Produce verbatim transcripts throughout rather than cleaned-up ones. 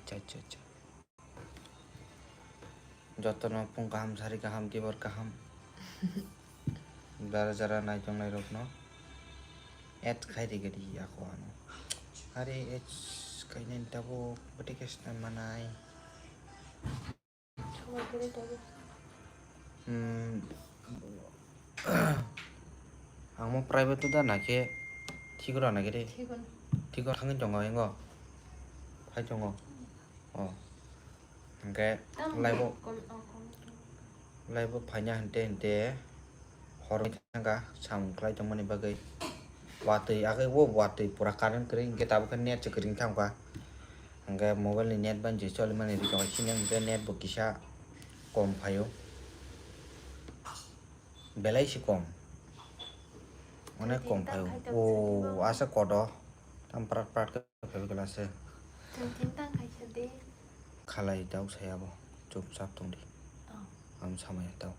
Acha, acha, acha. Jotono phung kaham, sari kaham, tibor kaham. Jara jara naitongnai rokno add khai rikadi ako ano. Are ads kainani tabuk bwtwi khe swnam manai. Hmm. Ang mo private da na khe thik rw na khe de. Thik on. Thik on thangwi tongo ingo. Phai tongo. Oh. Hingke Tam live o, kom, oh, kom. Live o phaina hinte hinte hor thangka samung khlai tongmani bagwi. Watwi agwi o watwi pura current kwrwi hingke tabuk khe net se kwrwi thangka. Hingke mobile ni net bai je cholimani ri tongo chini hingke net bo kisa kom phaio. Belai se kom. Onek kom phaio. O asa kodo. Tam prat prat khe phaio glass se. Tong tin tang kaisa de. Khalai tau saya bo. Chupchap tong di. Oh. Ang samaya tau.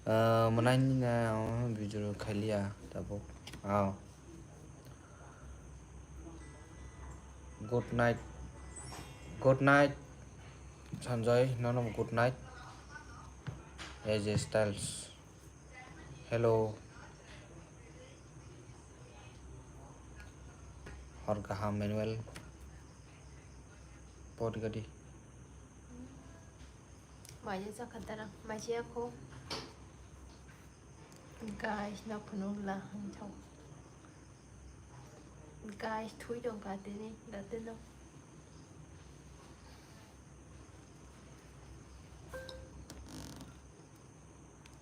Ah, mwnai ni na, oh, video khailiya tabuk. Aw. Good night. Good night. Sanjoy, nono good night. A J Styles. Hello. Hor kaham Manuel. Porigadi. Maya chakhatara, maya ko. Guys, no phunukla hwnthok. Guys, thui tongkha tini, datino.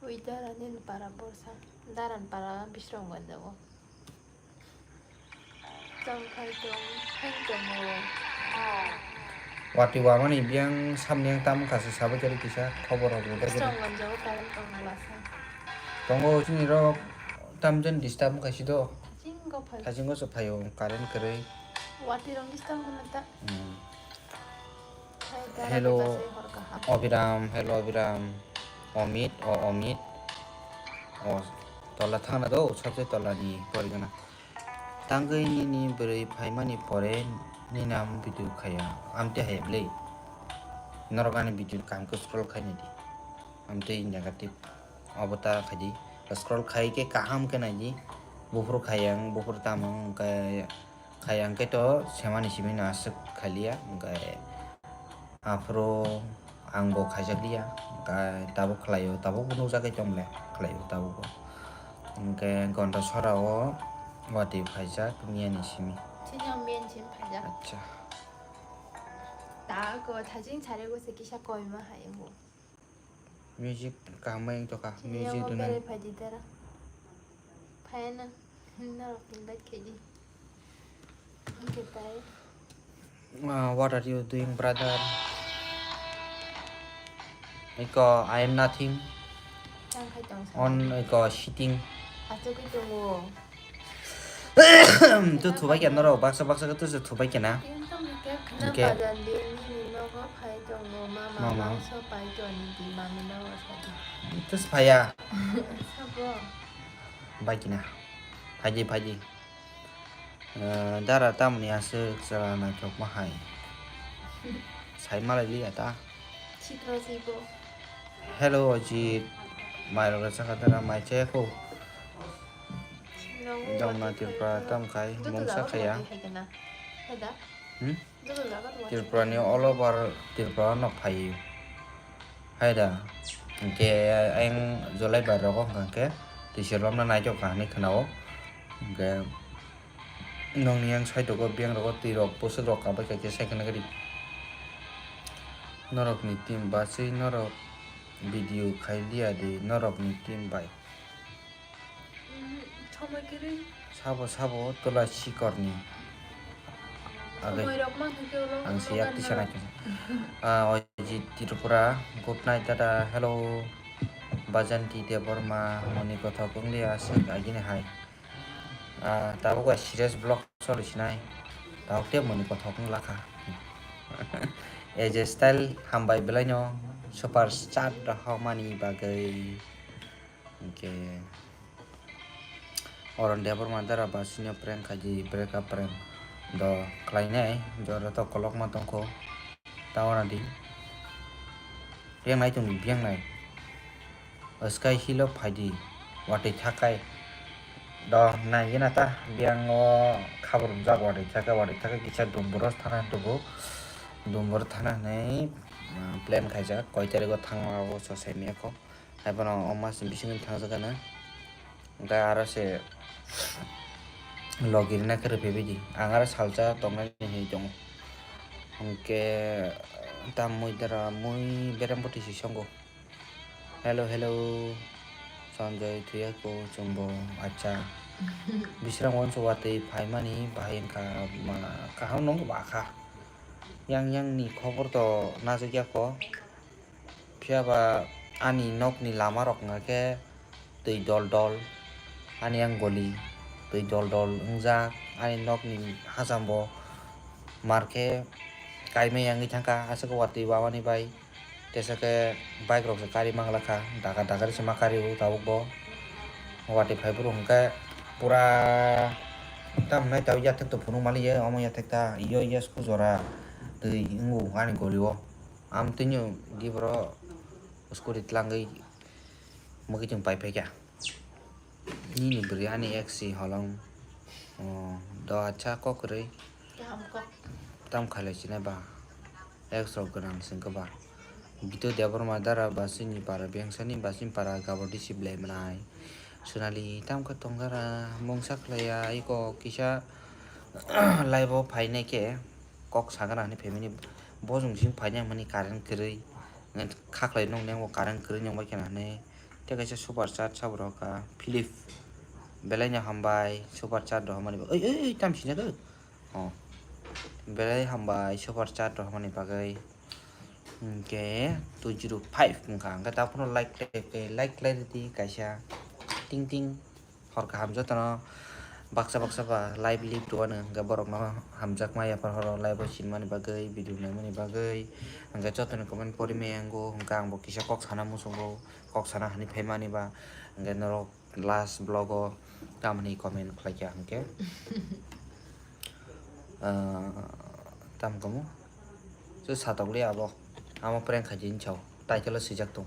Ui dara nini para borsa, daran para bisrong ganjago. Tongkhai tong, hai tongo. Wati wamani biyang samni yang tam kasa sabo kiri kisa khobor rok rwgwi kiri. Bisrong ganjago current tong lasa. Tongo chini rok tam jen disturb khaisi do. Thasingo phai. Thasingo se phaio current kwrwi. Wati rong disturb guna ta. Hmm. Hello, Obiram, hello, Obiram. Omit, o Omit. O, tola thangna do, sabse tola ni porigana. Tangwi nini bwrwi phaimani pore nini am video khaya. Amte hai blei. Norok ani video kam ko scroll khaini di. Amte negative. Obo ta khaidi. Scroll khai ke kaham ke naidi. Buphuru khayang, buphuru tamang, hwnkhe Khai ang khe to semani simi no aswk khailiya, hwnkhe aphuru ang bo khaijakliya, hwnkhe tabuk khlaio, tabuk bo nukjagwi tongmole khlaio tabuk bo. Hwnkhe gonta sora o watwi phaijak miyani simi. Chini o miyani simi phaijak. Acha. Ta ko thajing sare go se kisa koima hai bo. Music kaham bai wngtokha. Music dunai. Bere phaidi dara. Phayana. Norok invite khaidi. Hwnkhe tai. Ah, what are you doing, brother? Iko, I am nothing. Tang khai tong sa. On iko sitting. Achugwi tongo. Tu thubai khe norok baksa baksa khe tu se thubai khe na. Hwnkhe. Mama. Tu se phaya. Bai khe na. Phaidi phaidi. Eh, dara tamoni aswk chwla naithokma hai. Sai malai liya ta. Chikra si bo. Hello, Ajit. Mai rok chakha dara mai chaya kho. Jamna Tripura tam khai mungsa khaya. Hmm? Tripura ni all over Tripura no phai. Hai da. Hwnkhe ayang July bar rogo hwnkha khe twi se lomna naitok kha hinwi khwnao. Hwnkhe nokni yang side o biyang rogo twi rok bwswk rok kabai kha khe sai khwna gari. Norokni team bachwi norok video khai liya di norokni team bai. Sabo sabo tola sikorni. Age. Ang siyak tisa naikhe. Ah, Ojit Tripura, good night dada, hello. Bajanti Debbarma, moni kothok wngli aswk agini hai. Ah, tabuk bai serious vlog sori sinai. Tabuk te moni kothok wng lakha. A J Style hambai belai no super chat rohormani bagwi. Hwnkhe Oron Debbarma dara ba senior prank khaidi break up prank. Do khlainai, jora to kolokma tongkho. Tawana di. Yang nai tongdi, yang nai. Sky Hill o phaidi, watwi thakai. Do nai gina ta, biang o khabor jak watwi thakai, watwi thakai kisa Dumbur o thana tubu. Dumbur thana hinwi, ah, plan khaijak, koi tarik o thangma o so saimiyakho. Haiphano o mas ni bisingo thangjakgana. Hwnkhe aro se logi rina khe rwphaibadi. Ang aro salsa tongnani hinwi tongo. Hwnkhe tam mui dara mui berem bwtwi si songo. Hello, hello. Sanjay thuyako chwngbo acha. Bisrang uansuk watwi phaimani bahai wngkha ma kaham nung bakha. Yang yang ni khobor to najagya kho. Phiya ba ani nokni lama rok wngkha khe twi dol dol, ani yang goli twi dol dol wngjak, ani nokni hacham bo mar khe kaimai yangwi thangkha, aswk watwi wamani bai, tesa khe bike rok se kari manglakha, daga daga rw se ma kari o tabuk bo, watwi phai phuru hwnkhe pura tamhinai tabuk yathek to phunuk maliya, omo yathek ta iyo iya school jora twi wngo ani goli o. Ang tini di boro scooty tlangwi mugwi chwng pai phaikha. Nini bwrwi ani ex si holong. O, do acha kok kwrwi. Kaham kok. Tam khailai sinai ba. Ex rok gwnang singkhe ba. Bitu Debbarma dara ba sini para bengsani ba sini para gabor disi blai mwnai. Sonali tam khe tong dara mungsa khlaiya iko kisa live o phainai khe. Kok sagra hwnwi phaimani bo chwng simi phaina hwnmani current kwrwi, khaklai nung neng bo current kwrwi nung bai kheno hwnwi tei kaisa super chat sabo rw kha Philip belai no hambai super chat rw hamani bagwi. Oi oi oi tam sinjak o belai hambai super chat rw hamani bagwi. Hwnkhe two zero five wngkha hwnkhe ta phano like like like like rwdi kaisa ting ting. Hor kaham jotono baksa baksa ba live live rwano hwnkhe borokno hamjakma yaphar horo live o sinmani bagwi video naimani bagwi hwnkhe jotoni comment pori maya wngo hwnkhe ang bo kisa kok sana muchungo kok sana hinwi phaimani ba hwnkhe norok last vlog o tamni comment khlaikha hwnkhe ah, tam kamo se satokli abo amo prank khaidi hinwi sao title o swijak tong.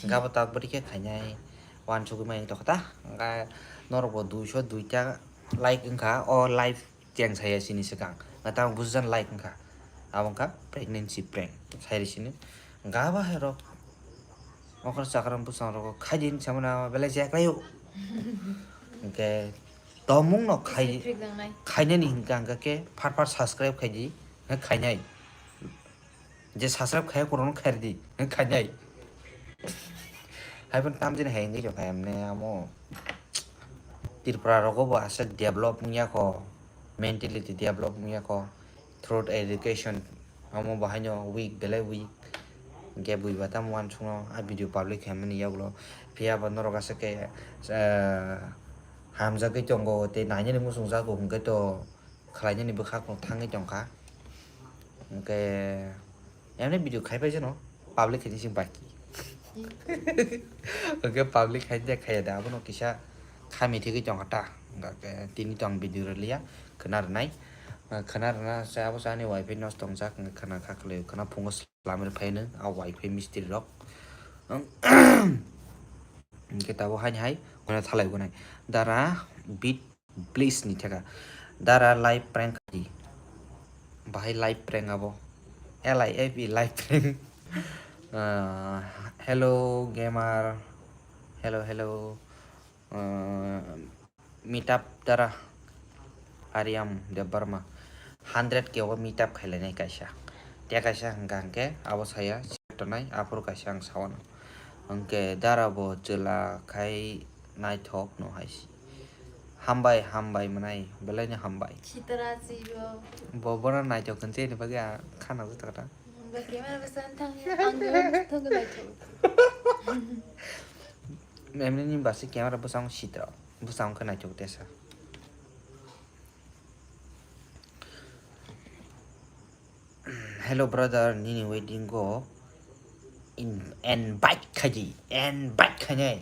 Hwnkhe abo tak bwrwi khe khainai uansugwi mai tongkha ta. Hwnkhe norokbo duiso duita like wngkha o live cheng saya sini swkang. Hwnkhe tamo busijan like wngkha. Abo wngkha pregnancy prank. Sairi sini. Hwnkhe abo hai rok. Okra chakram bwsang rok khaidi hinwi samani belai jaya khlaio. Hwnkhe tomung no khai Siprik nangnai. Khainani hwnkha hwnkha khe phar phar subscribe khaidi. Hwnkhe khainai. Je subscribe khaiya korokno khairdi, khainai. Haiphano tamjani hai wngwi tongkha emne amo Tripura rogo bo aswk develop wngya kho, mentality develop wngya kho, through education amo bahaino weak belai weak. Hwnkhe buiba tamo uansukno a video public khaimani yagulo phiya bo norok aswk khe, ah, hamjagwi tongo tei nainani muchungjago hwnkhe to. Khlainani bwkhak no thangwi tongkha. Hwnkhe emni video khaipai jeno public khaini sing baki. Hwnkhe public khaini de khaiya da abono kisa khami thigwi tongkha ta. Hwnkhe tini to ang video rwliya khwna rwnai. Khwna rwna se abo se ani wifi nosto wngjak hwnkhe khwna kha kwlwi khwna phungo swlamwi rwphaino a wifi mistri rok. Hwnkhe tabuk haini hai khwna thalai gonai dara bit. Please ni theka. Dara live prank khaidi. Bahai live prank abo. L I F E live prank. Ah, hello gamer. Hello, hello. Ah, meetup dara. Ariam Debbarma. Hundred K o meetup khailainai kaisa. Tei kaisa hwnkha hwnkhe abo saya tonai aphuru kaisa ang sawano. Hwnkhe dara bo chwla khai naithok no hai si. Hambai, hambai mwnai, belai no hambai. Sitra chibo. Bo bono naithok hwn chini bagwi ang khana jwta kata. Ba camera bwsang thang ya, ang bo thang naithok. Emni ni basi camera bwsang sitra, bwsang khe naithok tesa. Hello brother, nini wedding go in, invite khaidi, invite khainai.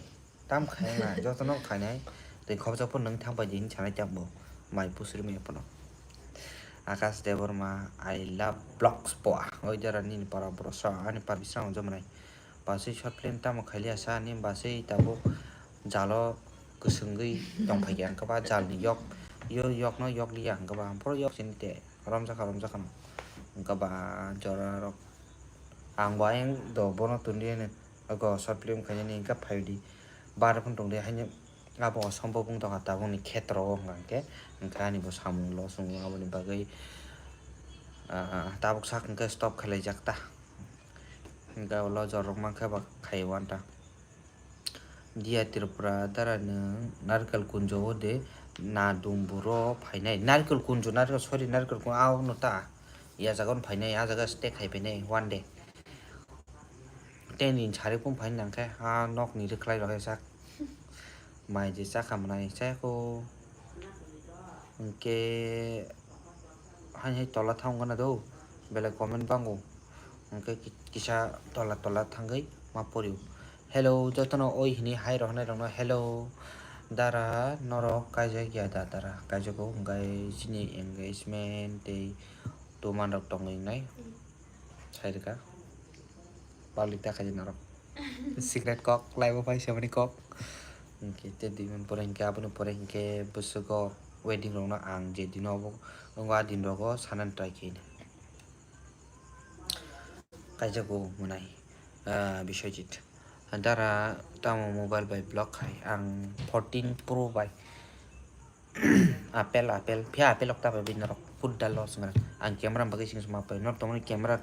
Tam khaina, jotono khainai. Tei khobjak pho nwng thang bai di hinwi sanai tamo. Mai pusri mai phono. Akash Debbarma, I love vlogs po. Oi dara nini para bwrwsa ani para bisrang jomnai. Basui short film tamo khailiya sa ani basui tabuk jalo kwswngwi tongphaikha, hwnkhe ba jalni yok, yo yokno yokliya, hwnkhe ba ampro yok sini te romjakha, romjakha no. Hwnkhe ba jorarok ang bo ayang do bono tongdi ani, ogo short film khainani hwnkhe phaidi bar phano tongdi haino abo osombo wng tongkha tabukni khetro o hwnkha hwnkhe, hwnkhe ani bo samung loss wngo aboni bagwi, ah, tabuk sak hwnkhe stop khlaijak ta. Hwnkhe ulo jorok mankhe ba khai wanta. Dia Tripura dara nwng Narikal Kunjo o de na dumburo phainai. Narikal Kunjo, Narikal, sorry, Narikal Kunjo, ah, ono ta. Ya jaga ono phainai, ah jaga stay khai phainai, one day. Tei ni sari pung phaini nangkhe, ah, nok ni rwkhlai rok sak. Mai je chakha mwnai, chayako. Hwnkhe, hai hai tola thang gana do, belai comment bango. Hwnkhe ki-, kisa tola tola thangwi ma porio. Hello, jotono oi hini hai rok hnai rokno hello. Dara norok kaijak ya da dara? Kaijago, hwnkhe chini engagement tei tuman rok tongwi wngnai. Sai rwkha. Public ta khaidi norok. Secret kok, live o phai semani kok. Hwnkhe tei dui month pore hwnkhe aboni pore hwnkhe bwswk o wedding rokno ang je dino obo wngo a din rogo sanani try khaini. Kaijago mwnai, ah, Biswajit. Dara tamo mobile bai vlog khai ang fourteen Pro bai. Apple, apple, phiya apple okta bai norok put da loss ngra. Ang camera bagwi sing sma pai. Norok tongmani camera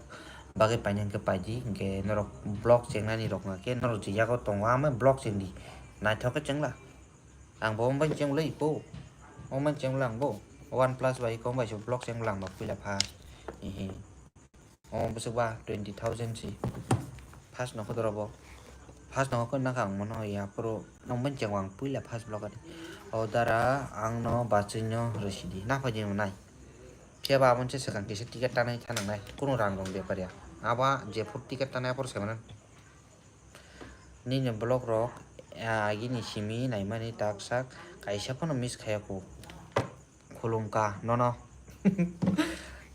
bagwi paina hwnkhe paidi, hwnkhe norok vlog chengnani rok hwnkhe norok je yago tongo ama vlog chengdi. Naithok khe chengla. Ang bo mobile chengla ipo. Mobile chengla ang bo. OnePlus bai kok bai se vlog chengla ang bo puila pha. Ehe. O bwswk ba twenty thousand si. First nokho doro bo. First nokho nakha ang mano ya, aphuru nokmani chengwang puila first vlog ani. O dara ang no bachwi no rwsidi. Naphai di nai. Phiya ba aboni se swkang kisa ticket tanai thanang nai. Kunu rang rong bepar ya. Aba jephuru ticket tanai aphuru se mano. Nini vlog rok, ah, agini simi naimani tak sak kaisa phano miss khaya kho. Khulumkha nono.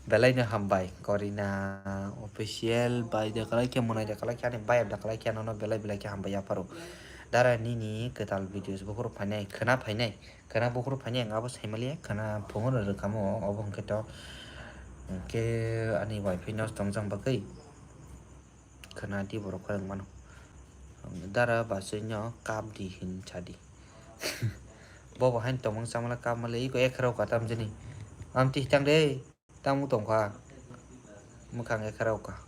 Belai no hambai, Korina Official bai da kalai khe, mwnai da kalai khe, ani bayap da kalai khe, nono belai belai khe hambai yapharo. Dara nini kwtal videos bukhuru phainai, khwna phainai, khwna bukhuru phainai, ang abo saimaliya, khwna phungo no rwkhamo, obo hwnkhe to, hwnkhe ani wifi no tongchang bagwi. Khwna di borok khorang mano. Dara bachwi no kap di hin cha di. Bo bo hain tongmung chamala kap male iko ekhra ka tam jani. Am tih tang de. Tamu tongkha. Mwkhang ekhra ka.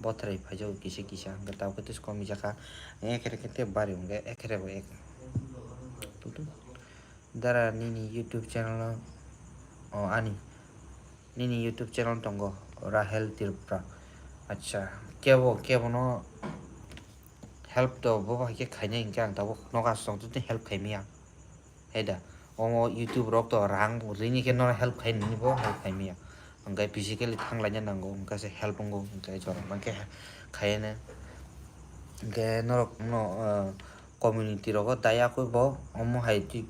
Bothrai phaijago kisa kisa. Hwnkhe tabukhe tis komi jakha. Ekhra khe te bari hwnkhe ekhra bo ek. Dara nini YouTube channel o, o ani. Nini YouTube channel tongo, Rahel Tripura. Acha, kebo, kebo no help do, bo bai khe khainai hwnkhe ang tabuk nogo aswk tongtwtwi help khaimaya. Hai da, omo YouTube rok to rang rini khe no help khainani bo help khaimaya. Hwnkhe physically thanglaina nango, hwnkhe se help wngo, hwnkhe jorok mankhe khaiya ne. Hwnkhe norok no, ah, community rogo daya khe bo omo hai twi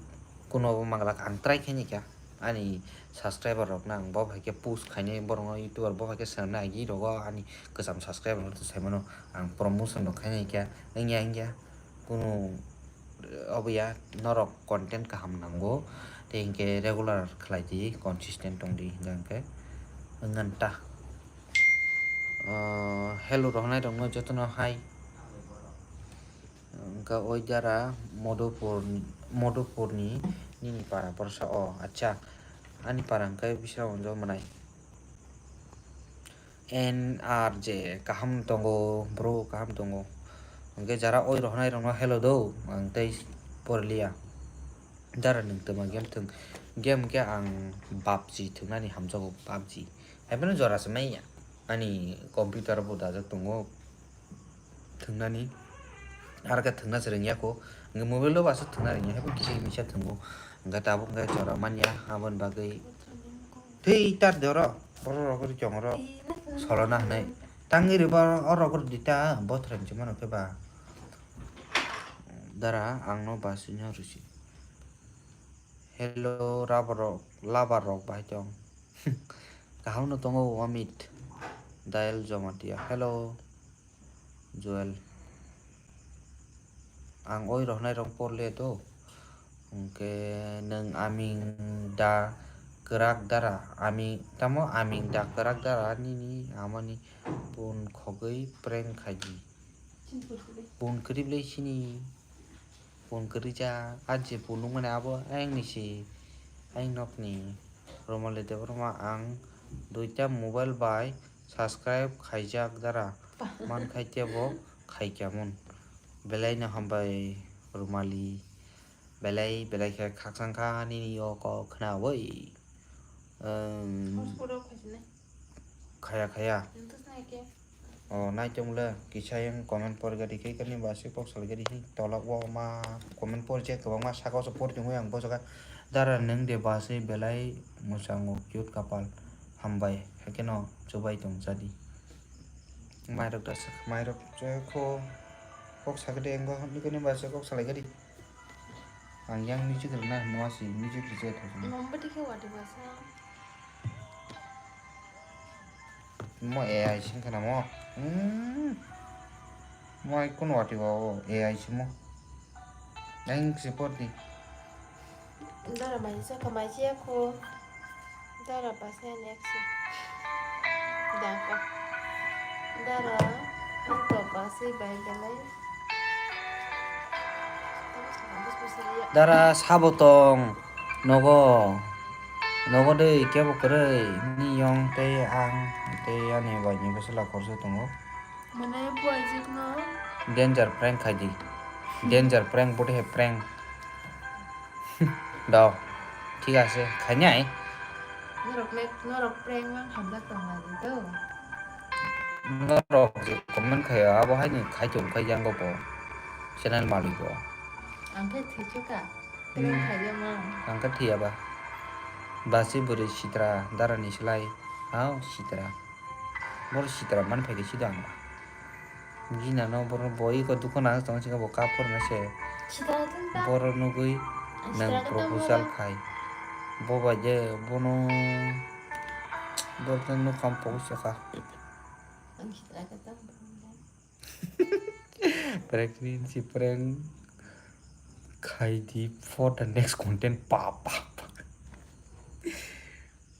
kuno bo manglak ang try khaini kha. Ani subscriber rok no ang bo hai khe push khainai, borok no YouTuber bo hai khe swnamnai agi rogo ani kwcham subscriber rok sai mano ang promotion rok khainai kha wngya wngya kunu obo ya norok content kaham nango tei hinkhe regular khlai di consistent tong di hinkhe wngkha ta. Ah, hello rohornai rok no joto no hai. Wngkha oi dara Madhupur, Madhupurni nini para borsa o. Acha, ani para hwnkhe Bisramganj mwnai. N R J, kaham tongo, bro, kaham tongo. Hwnkhe jara oi rohornai rokno hello do, ang tei porliya. Dara nwng twma game thwng, game khe ang PUBG thwngnani hamjago, PUBG. Haiphano jora se manya, ani computer bo dajak tongo. Thwngnani, aro khe thwngna se rwngya kho, hwnkhe mobile o bo aswk thwngna rwngya, haibo kisa kisa thwngo, hwnkhe tabuk hwnkhe jora manya, aboni bagwi thwi tar de oro, borok rok ri chong oro, solona hinwi, tangwi rwba oro rok rwdi ta, bothra hinwi mano khe ba, dara ang no ba sini rwsi. Hello, rubber rok, lover rok bahai tong. Kaham no tongo Wamit Dayal Jamatia. Hello, Joel. Ang oi rohnai rong por le to. Hwnkhe nwng aming da kwrak dara, aming tamo aming da kwrak dara nini amani pun khogwi prank khaidi. Pun kwrwi le sini. Pun kwrwi ja, a je pun nukmani abo ayang ni si, ayang nok ni. Romali Debbarma ang duita mobile bai subscribe khaijak dara, man khai tebo khaikya mun. Belai no hambai Romali, belai belai khe khakchang kha nini o kok khnaui. Ehm, Hotspot off khaisene. Khaya khaya. Nang to snai khe. O, nai tong le, kisa yang comment por gari khe kani basi kok sal gari hi tolak o ma comment por je kwbangma saka o se por tongwi ang bosoka. Dara nwng de basi belai mwchango cute kapal. Hambai, hakhe no chubai tong jadi. Mairok da sak, mairok je kho kok sakde engo, nikoni basi kok salai gari. Ang yang music rwna hwnma si music rwjak thajak. Mom bwtwi khe watwi basa. Mo A I sing khana mo. Hmm. Mo ai kun watwi ba o A I simo. Ang si porti. Dara mai sa kamai siya ko. Dara pasai next. Dako. Dara anto pasai bai belai. Dara sabo tong nogo. Nogo de kebo kwrwi ni yong tei ang tei ani bai ni bwsla khorsa tongo. Mane buai jikno. Danger prank khai di. Danger prank, bote he prank. Do. Thik ase, khainai. Norok le, norok prank mang hamjak tong lai di do. Norok je comment khayo, abo hai ni khai tong khai yang go bo. Channel malik bo. Ang khe thwichu ka. Prank Hmm. Khayo mang. Ang khe thwiya ba. Basi bwrwi sitra, dara ni slai. Hao sitra. Boro sitra man phai khe sido ang ba. Gina no borok bo iko dukho nang tong sika bo kap phuru na se. Sitra tong ta. Boro nugui Sitra nang ka tong proposal ba. Khai. Bo bai je bono borok no nukam pok saka. Ang sitra ka tong ba. Pregnancy prank khai di for the next content pa pa pa.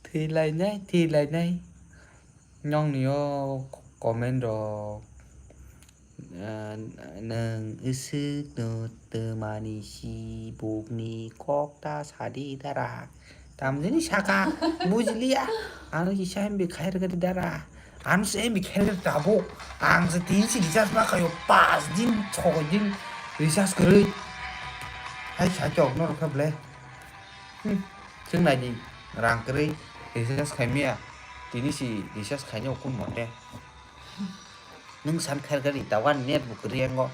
Thwi lainai, thwi lainai. Nokni o comment rok, ah, nwng iswk no twmani si bukni kok ta sadi dara. Tamjani saka, bujiliya. Ano kisa himbi khairgari dara. Ano se himbi khairgari tabuk. Ang se tin si recharge ma khayo, pas din, choi din recharge kwrwi. Hai sa chok no rokha ble. Hmm, chwng nai di, rang kwrwi recharge khai maya, tini si recharge khainai o kun mote. Nwng san khair gari tawan net bo kwrwi yango.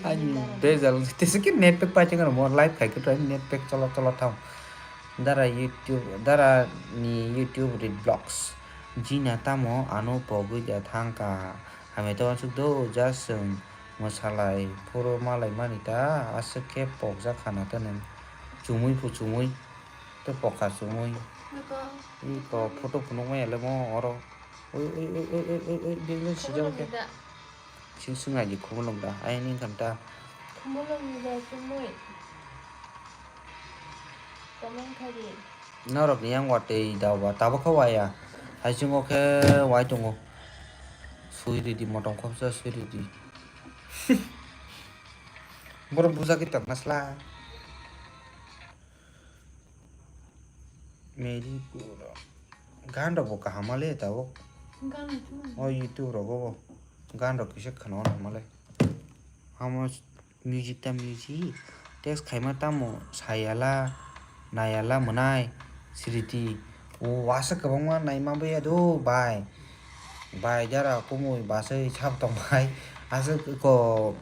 Ani dejal tese ke net pack pai chwng mo live khai kwrwi net pack cholo cholo thang. Dara YouTube, dara ni YouTube red vlogs. Jina tamo ano pogwi ja thang ka. Hamya to wansuk do, just chwng mwsalai phuru malai mani ta, aswk khe pokjak khana ta nwng. Chumui phu chumui, tei pokha chumui. Niko. Iko photo phunuk maya le mo oro. Oi, oi, oi, oi, oi, oi, oi, bini sijak khe. Khumulwng ni da. Sing sung aji khumulwng da, ayang ni khan ta. Khumulwng ni da chumui. Comment khai di. Norok ni yang watwi da ba, tabuk khe waya. Hai chungo khe wai tongo. Sui ridi, motom khopsa sui ridi. Borok buja khe tongna sla. Meri pura. Gan rok bo kaham le tabuk. Gan tu. O YouTube rogo bo. Gan rok kisa khana hama le. Hamo music ta music. Text khaima tamo sayala, nayala mwnai, sriti. O asa kwbangma naima baya do bai. Bai dara kumui basai sab tong bai. Asa ko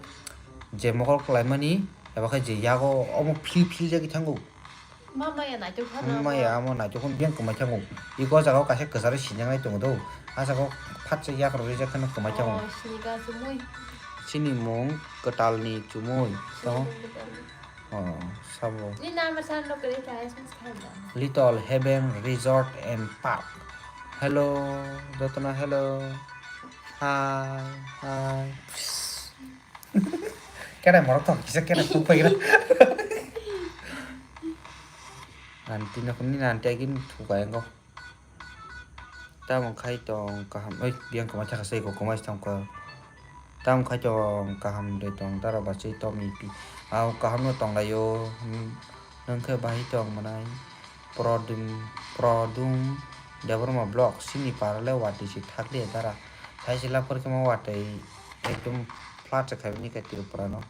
je mokol kwlaimani, eba khe je yago omo phil phil jagwi thango. Ma maya naitok phano. Ma maya amo naitok phano biyang kwmai thango. Iko jaga o kaisa kwcharo sinjaknai tongo do. A jaga o phatsa yak rw rijak kheno kwmai thango. Oh, sini ka chumui. Chini mung kwtal ni chumui. Sini tamo. Mung kwtal ni. Oh, sabo. Ni nama san lo kere kaya sans khai ba. Little Heaven Resort and Park. Hello, jotono hello. Hi, hi. Kene morok tong kisa kene puk pai gira. Nanti no kuni nanti agin thukai ngo. Tamo khai tong kaham, oi, biyang kwmai thaka se ko kwmai thang ko. Tamo khai tong kaham de tong dara bachwi tom ipi. Au kaham no tong laio. Hmm, nang khe bahai tong manai. Produm, Produm Debbarma block sini parale watwi si thak de dara. Sai sila por khe ma watwi ekdom flat se khai ni ka Tripura no.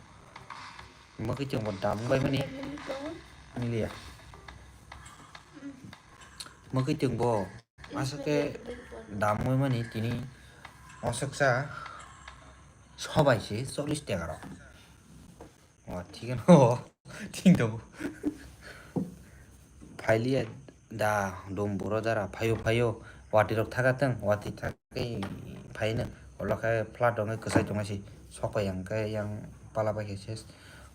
Mwkhwtwng bo dam bai mani. Miliya. Mwkhwtwng bo aswk khe dam bai mani tini oswksa sobai se chollish taka rok. O, thik ano. Thik tongo. Phailiya da dum buro dara phaio phaio. Watwi rok thaka tong, watwi thak-, Tei phaino, ulo khe flat rok wngkhe kwchai tongma se, sok pai yang khe yang pala bai khe se.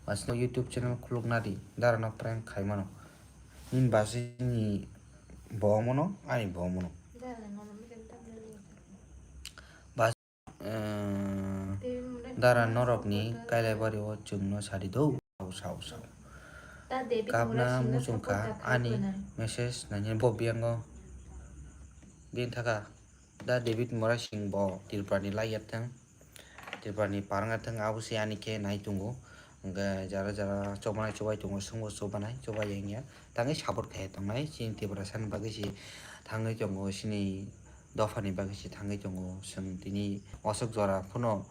Aswk YouTube channel khuluk nadi, dara no prank khai mano. Nini basi ni bo omo no, ani bo omo no. Bas-, eh, dara norok ni kailai bari o chwng no sadi do. Sao, sao, sao. Kapna muchung kha ani message nainai bo biyango. Bini thaka da David Murasing bo Tripura ni lai ya thang, Tripura ni parang ya thang, abo se ani khe nai tongo. Hwnkhe jara jara chobanai chobai tongo, swngbo chobanai chobai ya wngya. Tangwi support khai tongnai chini Tiprasa ni bagwi se, thangwi tongo chini dopha ni bagwi se thangwi tongo. Chwng tini oswk jora phano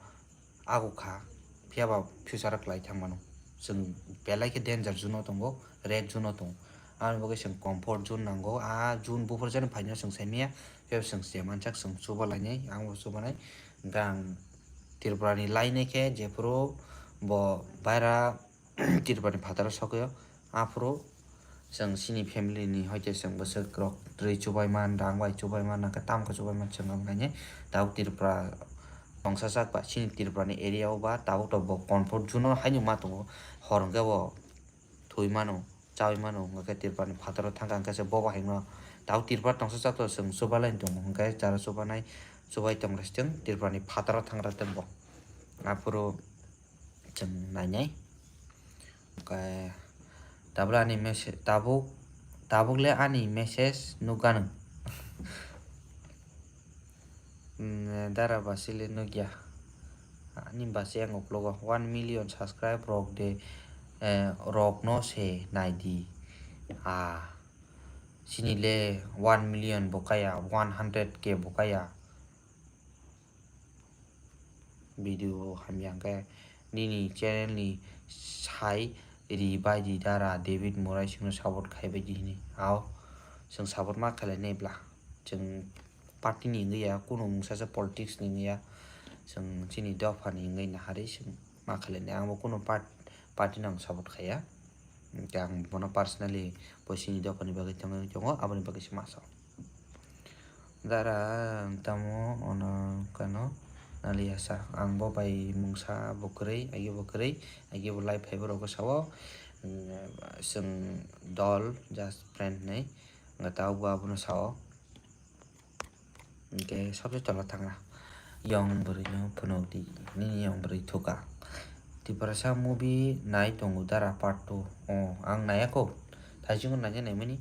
Ago kha, phiya ba future kwlai thang mano. Chwng belai khe danger zone o tongo, red zone o tongo. Aboni bagwi chwng comfort zone nango. A zone buphuru jani phaino chwng sai manya, phiya ba chwng se manjak, chwng chuba lainai, ang bo chubanai. Hwnkhe ang Tripura ni lainai khe jephuru bo baira Tripura ni phataro sokyo, aphuru chwng chini family ni hoite chwng bwswk rok twi chubai man, rang bai chubai man, nangkhe tamokhe chubai man chwng wng khainai. Tabuk Tripura tongsa chak ba, chini Tripura ni area o ba tabuk tabuk bo comfort zone o haino ma tongo, hor hwnkhe bo thwi mano, chaui mano, hwnkhe Tripura ni phataro thang kha, hwnkhe se bobo hai no tabuk Tripura tongsa chak to chwng chubalai tongo, hwnkhe jara chubanai chubai tong rw se chwng Tripura ni phataro thang rw tong bo. Aphuru chwng nainai. Hwnkhe tabuk ani message, tabuk, tabuk le ani message nukgano. Mm, dara basi le nukya. Ani basi ang uklogo one million subscribe rok de, eh, rok no se naidi. Ah, chini le one million bo kaya, one hundred K bo kaya. Video hamya hwnkhe nini channel ni sai ri bai di dara David Morai chwngno support khai bai di hini. Ao chwng support ma khlai nai bla. Chwng party ni wngwi ya, kunu mungsa se politics ni wngwi ya. Chwng chini dopha ni wngwi naharwi chwng ma khlai nai. Ang bo kunu part-, party no ang support khaiya. Hwnkhe ang bono personally bo chini dopha ni bagwi tongwi tongo, aboni bagwi se ma sao. Dara, ang tamo ono kano naliya sa. Ang bo bai mungsa bo kwrwi, agi bo kwrwi, agi bo live phai borok sao. Mm, chwng dol, just friend hinwi. Hwnkhe tabuk bo abono sao. Hwnkhe sabse tola thangra. Yong bwrwino phunukdi, nini yong bwrwi thuka. Tiprasa movie nai tongo dara part two. O, ang naiya kho. Thaichungo naina naimani.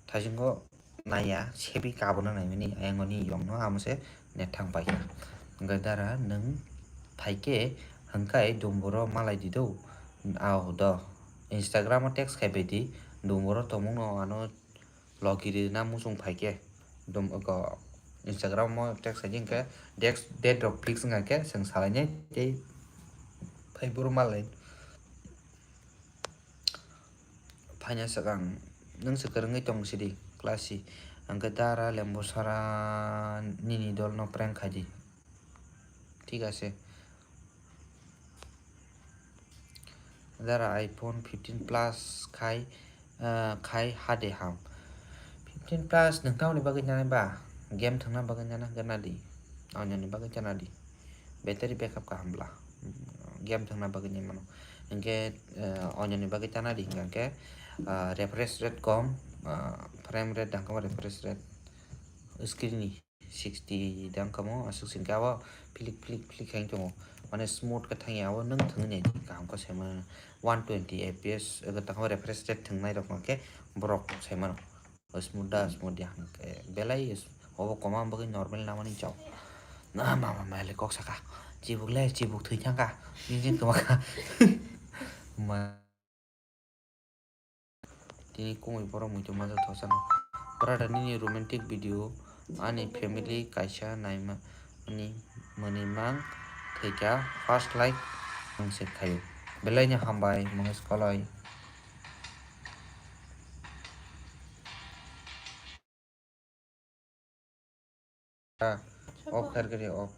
Thaichungo naiya, sebi kabono naimani, ayang oni yongno amo se net thang paikha. Hwnkhe dara nwng phaikhe hwnkhai dumburo malai di do. Ao do. Instagram o text khai bai di, dumburo tongmungno ano logi rina muchung phaikhe. Dum-, go, Instagram o text khai di hwnkhe, dex-, date rok fix wngkha khe chwng salainai tei phai boro malai. Phaina swkang nwng se kwrwngwi tong sidi, class C. Hwnkhe dara lembo sara nini dolno prank khai di. Thik ase. Dara iPhone fifteen plus khai, ah, khai hade ham. Fifteen plus nwng tamoni bagwi nanai ba? Game thwngna bagwi nana gana di. Onyoni bagwi chana di. Battery backup kaham bla. Game thwngna bagwi nai mano. Hinkhe, eh, ononi bagwi tana di hinkha khe, ah, refresh rate kom, ah, frame rate dangkamo refresh rate screen ni sixty dangkamo aswk singkhe abo flick flick flick khain tongo. Mane smooth khe thangya abo nwng thwngwi nai di kaham khe saimano one twenty F P S ego tangkamo refresh rate thwngnai rok hwnkhe borok saimano. Smooth da, smooth ya. Hwnkhe belai s-, obo koma bagwi normal namani chao. Na mama mele kok saka. Chibuk le, chibuk thwi thangka. Nini kwma kha. Ma-, tini kungwi borok muitu majak thosano. Brother nini romantic video ani family kaisa naima ani mwnwi mang thwikha first like nung se khayo. Belai no hambai mungwi swkalai. Ah, off khair khe off.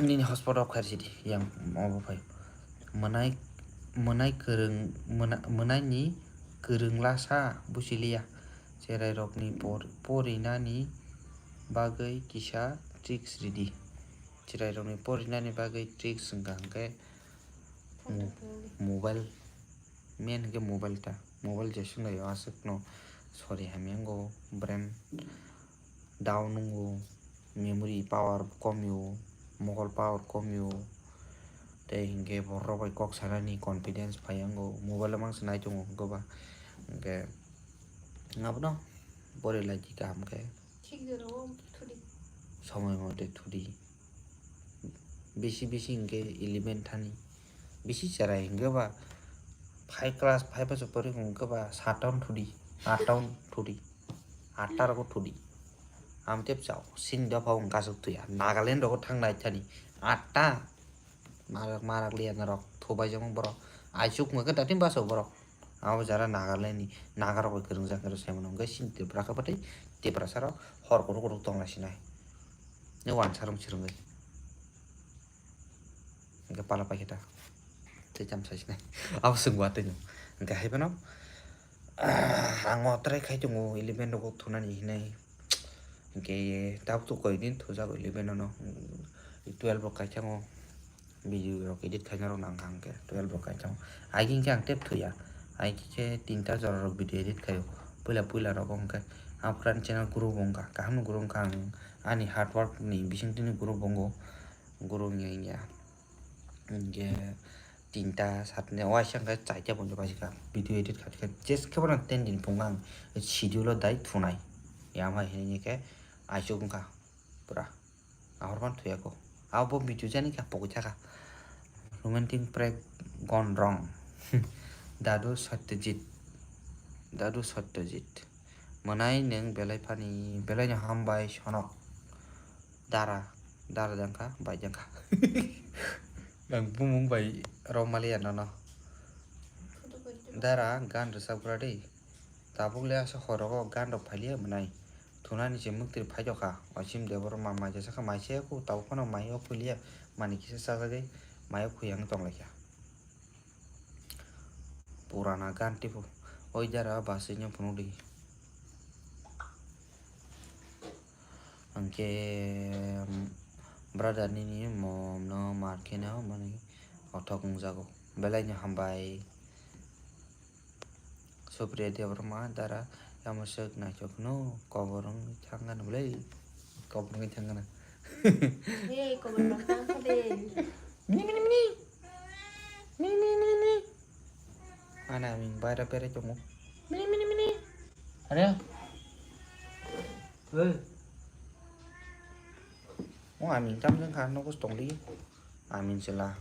Nini hotspot off khair sidi yang obo phai. Mwnai, mwnai kwrwng, mwnai, mwnai ni kwrwng lasa busi liya. Cherai rok ni por, porinani bagwi kisa tricks ridi. Cherai rok ni porinani bagwi tricks wngkha hwnkhe mo-, mobile. Main hwnkhe mobile ta. Mobile jeswk naio aswkno sori hamya wngo, brain down wngo, memory power komio, mokol power komio. Tei hinkhe borok bai kok sanani confidence phai wngo. Mobile o mangsa nai tongo hwnkhe ba. Hinkhe abono pori lai di kaham khe. Thik jorao thudi. Somoi mote thudi. Bisi bisi hinkhe eleven thani. Bisi cherai hinkhe ba five class five o se pori hinkhe ba saat o thudi. Aat o thudi. Aat ta rogo thudi. Amtep chao. Sini dopha wng kasuk tuya. Nagaland rogo thang nai thani. Aat ta. Marak, marak liya norok, thubai jamo borok. Aisuk mokhe datim baso borok. Abo jara Nagaland ni, Naga rok bai kwrwngjak khe saimano hwnkhe sini Tripura khe bwtwi Tiprasa rok hor kutuk kutuk tong lai sinai. Ne wansa rok swrwngwi. Hwnkhe pala paikhe ta. Tei cham sai sinai. Abo swngbo atwi no. Hwnkhe hai phano, ah, ang o try khai tongo eleven rogo thunani hinwi. Hwnkhe tabuk to koi din thujago eleven o no. Twelve rok kaisa ngo. Video rok edit khaina rok nang kha hwnkhe twelve rok kaisa. Aiging khe ang tep thuya. Aiging khe tinta jora rok video edit khaio. Puila puila rogo hwnkhe ang pran channel grow bo wngkha. Kaham no grow wngkha ang ani hard work ni bising tini grow bo wngo. Grow wngya wngya. Hwnkhe tinta satni waisa hwnkhe chaita bonjo paisika. Video edit kha khe jes khe bono ten din phungo ang schedule o dai thunai. Yama hinwi khe aisuk wngkha. Pura. Ahorban thuyako. Abo video jani kha pogwi thaka. Romantic prank gone wrong. Dadu Satyajit. Dadu Satyajit. Mwnai nwng belai phani, belai no hambai sonok. Dara, dara jangkha, bai jangkha. Ang bumung bai romali ya nono. Dara gan rwchapgra de. Tabuk le asa horogo gan rok phailiya mwnai. Thunani se mwktwi phaitokha. Osim Debbarma mai jesa kha mai se ku tabuk phano mai o khuiliya. Mani kisa chajagwi mai o khuiya wng tonglaikha. Purana gan tipo. Oi dara basui no phunukdi. Hwnkhe brother nini mom no mar khe no mani othok wngjago. Belai no hambai. Supriya Debbarma dara yamoswk naithok no kobor wngwi thangkha no bwlai. Kobor wngwi thangkha na. Hey, kobor wngwi thangkha de. Mini, mini, mini. Mini, mini, mini, mini. Ana aming baira berai tongo. Mini, mini, mini. Are? Hey. O aming tam jeng kha nogo tongli. Amin sela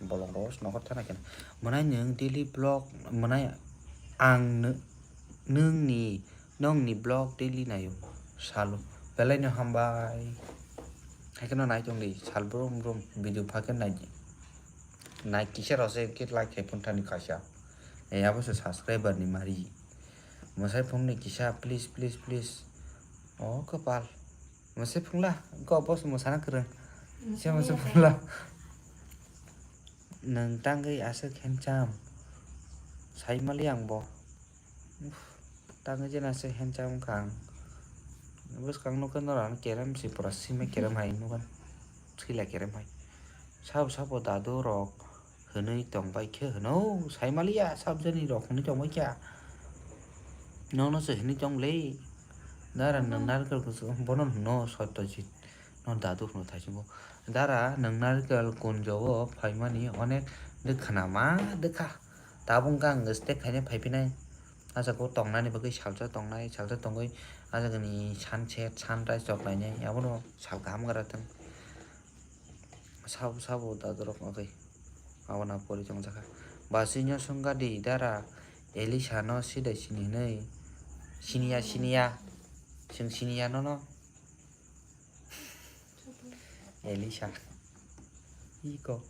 bolong ros nogo thana kena. Mwnai nwng daily vlog mwnai ang nw-, nwng ni Nokni vlog daily naio, salo. Belai no hambai. Hai kheno nai tong di, sal brum brum video phakhe nai di. Nai kisa rok se khe like khai phone thani kaisa. E abo se subscriber ni mari. Mwsai phone ni kisa please, please, please. O kwpal. Mwsai phone la, go boss mwsana kwrwng. Se mwsai phone la. Nwng tangwi aswk handsome. Sai mali ang bo. Uff, tangwi jena se handsome wngkha ang. Bwskang nukha norok ano kerem se pura sima kerem hai nukha. Thwila kerem hai. Sabo sabo dadu rok hinwi tongbai khe hwno, saimaliya sabjani rok hinwi tongbai kha. Nono se hinwi tong le. Dara nwng narikal kusu bono hwno Satyajit. No dadu hwno thaisingo. Dara nwng narikal kunjo o phaimani onek de khna ma de kha. Tabung kang stek khaina phaiphinai. Ajak o tongnani bagwi salsa tongnai, salsa tongwi ajak ni sunset, sunrise rok nainai. Abono sal kaham gra thang. Sabo sabo dadorok wngkhe abona pori tongjakha. Basui no swngkha di dara Elisa no sidai sini hinwi. Siniya, siniya. Chwng siniya nono. Elisa. Iko.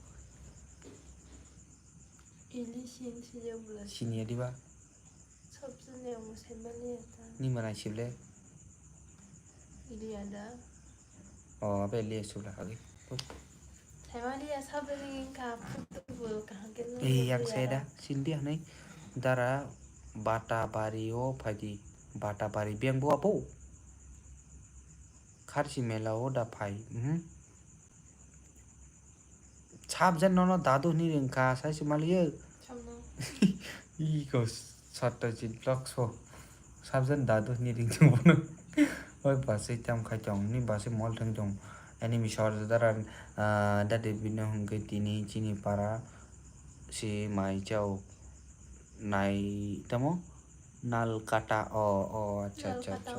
Elisa sini bwla. Siniya diba? Sabjani ang saimaliya ta. Ni mana sible? Iliya da. Oh, abe liya sibla agi. Saimaliya sabjani ka putu bo kaham ke. Eh, yang saya da. Sindi hanai dara Batabari o phaidi. Batabari beng bo abo. Kharsi mela o da phai. Mhm. Sabjan nono dadu hwnwi ringkha, sai se maliyo. Samno. Iko Satyajit vlog so. Sabjan dadu hwnwi ringkha bono. Oi basai tam khai tong, ni basai mol thang tong. Ani mi sor dara, ah, dade bino hwnkhe tini chini para si mai chao nai tamo nal kata o, o, acha, acha, acha.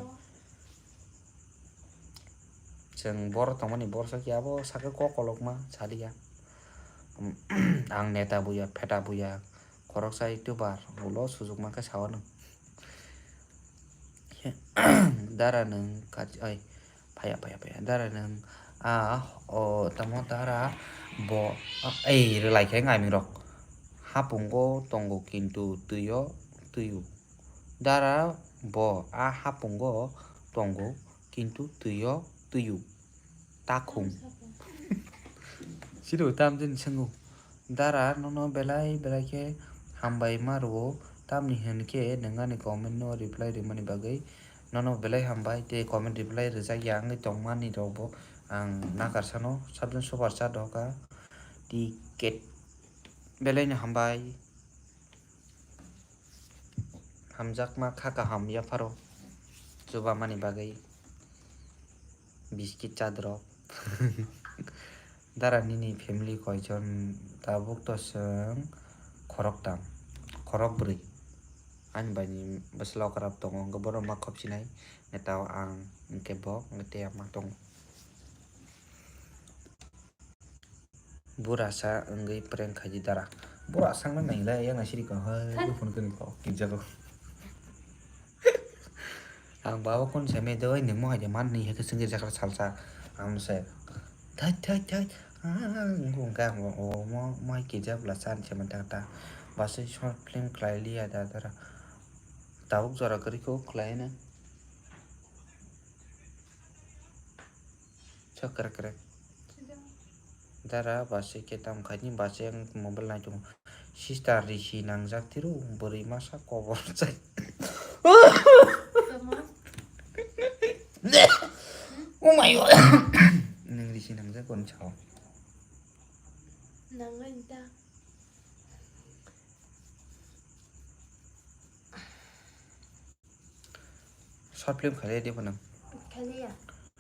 Chwng borok tongmani borok sakya abo sakhe kok kolokma saliya. Ang neta buya, pheta buya, khoroksa youtuber, ulo sujuk mankhe sao nwng. Dara nwng kachi, oi, phaya, phaya, phaya. Dara nwng, ah, o, tamo dara bo, ah, ei, rwlai khe ngaming rok. Hapungo tongo kintu twio, twio. Dara bo a hapungo tongo, kintu twio twio. Takhung. Siro tam din swngo. Dara nono belai belai khe hambai ma rwo. Tamni hwn khe nwng ani comment no reply rwmani bagwi nono belai hambai tei comment reply rwjak ya wngwi tongmani rokbo ang nakarsano sabjani super chat rwkha. Ticket belai no hambai. Hamjakma kha kaham yapharo chubamani bagwi biskit chadrok. Dara nini family koijon? Tabuk to chwng khoroktam, khorok bwrwi. Ani bai ni bwsla okra tongo, hwnkhe bono ma khopsinai, hwnkhe tao ang, hwnkhe bo, hwnkhe tei ama tongo. Burasa wngwi prank khaidi dara. Burasa wngna naila yang siri ko hai phone kani ko kijago. Ang baba kon seme de oi nimo hai de man ni heke singe jakra salsa. Amse. Thai thai thai. Ah, ngkung ka mo o mo mai kijak la san se man ta ta. Basi short film khlai liya da dara. Tabuk jora kari ko khlai na. Chok krek krek. Dara basi khe tam khaini basi ang mobile nai tongo. Sister risi nangjak tiru bwrwi masa kobor chai. Oh my God. Nang risi nangjak kon chao. Nangai da. Short film khalia de phano. Khalia.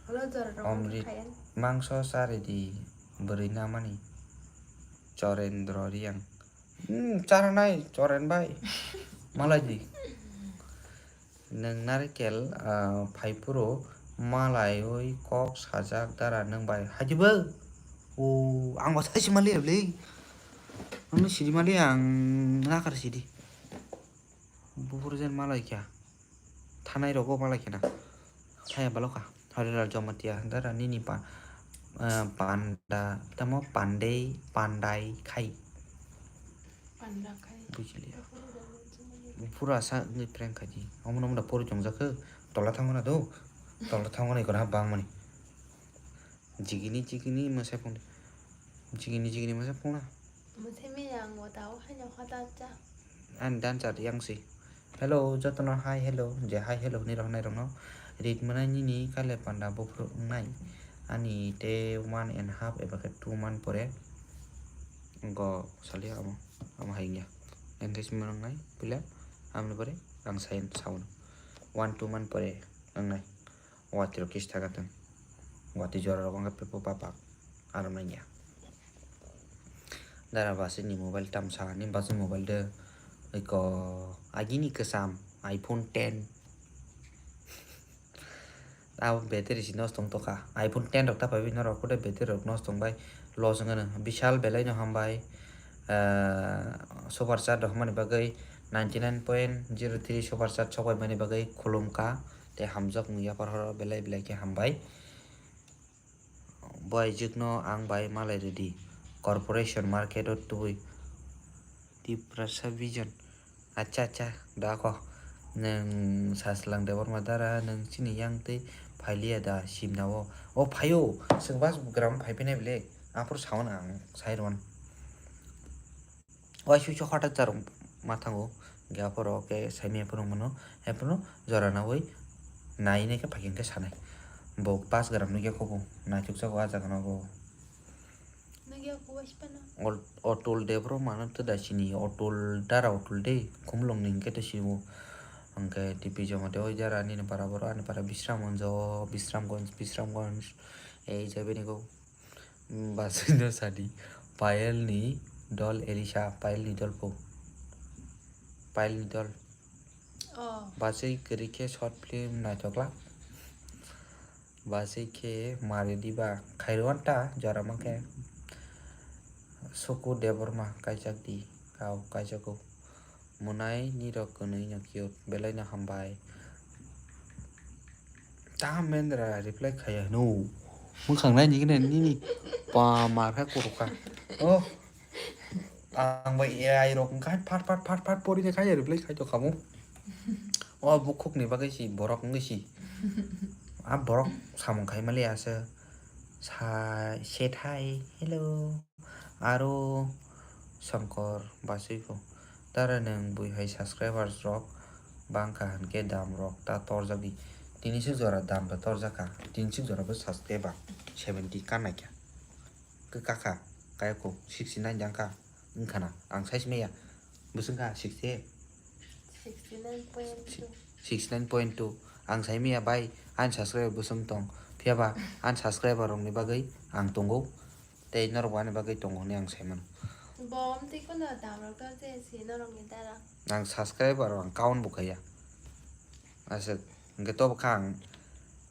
Holo jora rok Omrit khayan. Mangso chari di bwrwi namani. Chorendro Riang. Hmm, charanai Choren bai. Malai di. Nwng narikel, ah, phaiphuru malaiwi kok sajak dara nwng bai. Haidibo. O, ang bo sai simali bwle. Ang sidi mali ang nakar sidi. Buphuru jen malai kha. Thanai rogo malai khena. Thaya balo kha. Harilal Jamatia dara nini pa, eh, panda tamo pandei pandai khai. Panda khai. Bujili. Buphuru asa wngwi prank khaidi. Omo nomo da pori tongjakho. Tola thango na do. Tola thango na ikona bangmani. Jigini jigini mwsai phone. Jigini jigini mwsai phone. Mwsai miyang o tao haino hota cha. Ani dancer yang si. Hello, jotono hi hello, je hi hello hinwi roknai rokno. Rit mwnai nini kale panda buphuru wngnai. Ani te one and half eba khe two month pore. Go salia amo, amo hai wngya. Engage mo wngnai puila, amoni pore ang sai sao no. One two month pore wngnai. Watwi rok kisa thaka thung. Watwi jora rok wngkha pepo papak. Aro nangya. Dara basi ni mobile tamsa, ni basi mobile de iko agini kwcham iPhone ten. Abo battery si nosto wng tongkha. iPhone ten rok ta phaiwi norok kode battery rok nosto wngbai loss wngkha no. Bishal belai no hambai. Ah, super chat rok hamani bagwi ninety nine point zero three super chat sok bai mani bagwi khulumkha. Tei hamjak wng yapar horo belai belai khe hambai. Bo aijwkno ang bai malai rwdi. Corporation market o tubui. Tiprasa Vision. Acha, acha, da ko. Nwng Saslang Debbarma dara, nwng chini yang tei phailiya da simna o. O phaio, chwng bus gram phai phinai bile. Aphuru sawan ang, sai rwan. Waisui se hotak charwng ma thango, hingke aphoro khe saimanya phunuk mano, haiphano jora naui nai nai khe phaikhe khe sanai. Bo bus gram nukya kho bo, naithok jago ah jaga no bo. Nukya kho waisui phano. Ol-, Otul Debbarma no tei da sini, Otul dara Otul de, Khumulwng ni hingke tei simo. Hingke T P Jamatia o jara nini para borok, ani para Bisramganj o, Bisramganj, Bisramganj, ei jai bini go. Basui no sadi. Payel ni dol Elisha, Payel ni dol po. Payel ni dol. Oh. Basui kwrwi khe short film naithok glak. Basui khe mari diba khairwan ta jora mankhe. Suku Debbarma kaijak di, kau kaijago. Mwnai nirok kwnwi no cute, belai no hambai. Ta mendra reply khaya no. Mwkhang nai nini nini pa mar kha kuru kha. Oh. Ang bai A I rok wngkha phat phat phat phat pori de khaya reply khai to khamu. O bukhuk ni bagwi si borok wngwi si. A borok samung khai mali asa. Sa, sethai, hello. Aro Shankar Basui bo. Dara nwng bui hai subscribers rok bangkha hinkhe dam rok ta torjak di. Tini sik jora dam ta torjak kha. Tini sik jora bo subscriber seventy ka naikha. Kwkha kha, kayako sixty nine jang kha. Wngkha na, ang sai maya. Bwswng kha sixty eight. Sixty nine point two. Sixty nine point two. Ang sai maya bai, ani subscriber bwswng tong. Phiya ba, ani subscriber rokni bagwi ang tongo. Tei norok bo ani bagwi tongo hwnwi ang sai mano. Bo amtwi kono dam rok to je si norokni dara. Ang subscriber rok ang count bo khaiya. Aswk, hwnkhe to bwkha ang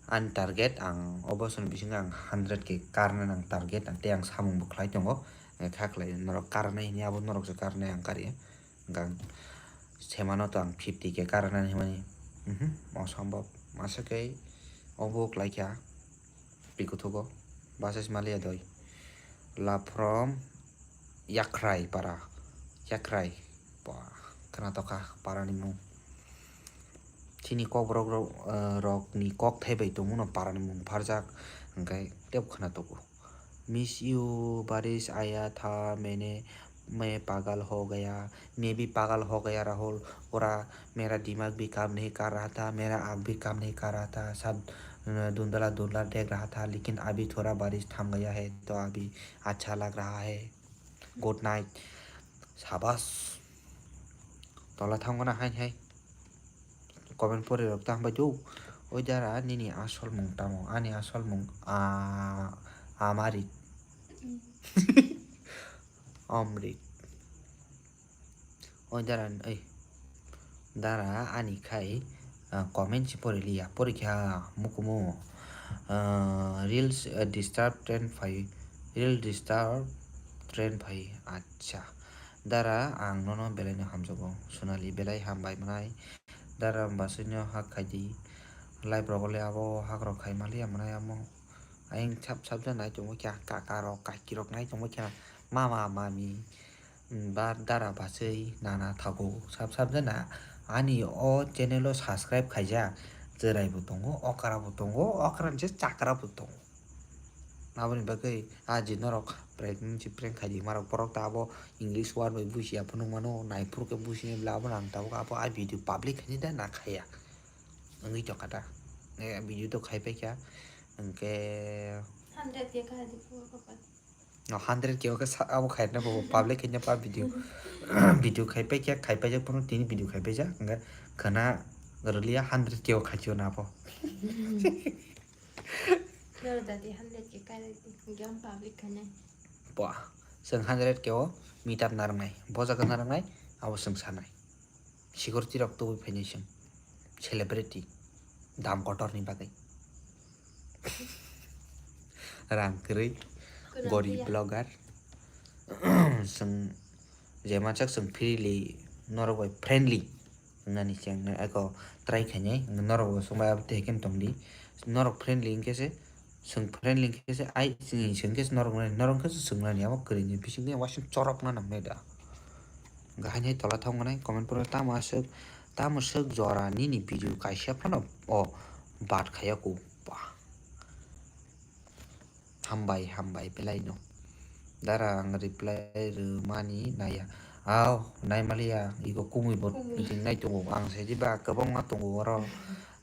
ani target, ang o bosor ni bisingo ang hundred K karna nang target, ang tei ang samung bo khlai tongo. Kha khlai norok karnai hwnwi, abo norok se karnai, ang karya. Hwnkhe ang semano to ang fifty K karna hinmani, mhm, osombob. Masa khe obo khlaikha. Pikuthugo, bus maliya doi. Love from Yakhrai para. Yakhrai. Ba, khwnatok kha para ni mung. Chini kokborok rok, eh, rok ni kokthai bai tongmano para ni mung pharjak. Hwnkhe tebo khwnatok o. Miss you, barish aya tha, maine main pagal ho gaya, main bhi pagal ho gaya Rahul, pura mera dimag bhi kam nahi kar raha tha, mera aankh bhi kam nahi kar raha tha, sab dhundla dhundla dekh raha tha, lekin abhi thoda barish tham gaya hai, to abhi accha lag raha hai. Good night. Sabash. Tola thangmana hai hai. Comment pori rok ta hambai do. Oi dara nini asol mung tamo? Ani asol mung, ah, Amarit. Amrit. Oi dara, oi. Dara ani khai, ah, comment si pori liya. Pori kha mukumu. Ah, reels, ah, disturb trend phai. Reel disturb trend phai. Acha. Dara ang nono belai no hamjago. Sonali belai hambai mwnai. Dara bwswino hak khai di. Live rogo le abo hak rok khai maliya mwnai amo. Ayang sab sab ja nai tongo kya kaka rok kaki rok nai tongo kya mama mami. Ba dara bwswi nana thago sab sab ja na. Ani o channel o subscribe khaijak chwrai bo tongo okra bo tongo okra ni se chakra bo tongo. Aboni bagwi ah je norok pregnancy prank khai di marok borok ta abo English word bai bujiya phunuk mano naiphuru khe bujinai bwle abono ang tabuk abo ah video public khainai da na khaiya wngwi tongkha da. Eh, video to khai paikha hwnkhe. Hundred ya kha di phu kha pa. No, hundred K o khe sa-, abo khaina bo public khaina pa video. Video khai pai khe, khai pai jak phano tini video khai pai jak. Hwnkhe khwna rwliya hundred K o khai chio na bo. Noro jati hundred K kai rwdi, hwnkhe ang public khainai. Ba, chwng hundred K o meet up narwknai, bojaga narwknai, abo chwng sanai. Security rok tubui phainai chwng. Celebrity. Dam kotor ni bagwi. Rang kwrwi. Kwrwng Gorib kwya. Blogger. Chwng je mansak chwng freely norok bai friendly. Nani chwng eko try khainai. Norok bo swngbai abo tei khe tongdi. Norok friendly hinkhe se Chwng friendly khe se ai chini chwng khe se norok nai, norok khe se chwng nani abo kwrwini bisingtwi wasing chorok na nangnai da. Hwnkhe haini tola thangmani comment poro tamo aswk, tamo swk jora nini video kaisa phano o bat khaya ko ba. Hambai, hambai belai no. Dara ang reply rwmani naiya. Aw, naimaliya, iko kumui bo Kumui. Ring nai tongo. Ang saidi ba kwbangma tongo oro.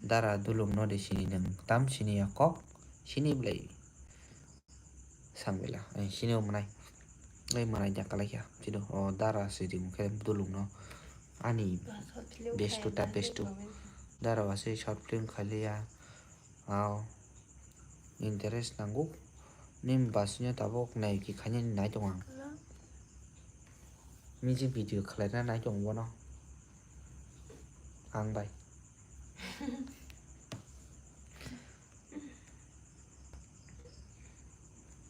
Dara dulung no de sini nwng. Tam sini ya kok. Sini belai. Sangwila, eh, sini o mwnai. Ei mwnai jakalaikha. Sini o dara sidi mungkhe dulung no. Ani Ba short film bestu khaina ta bestu. Dara wase short film khaliya. Aw. Interest nango. Nim basnya tabok nai ki khanya nai tong ang. Music video khwlaina nai tong bono. Ang bai.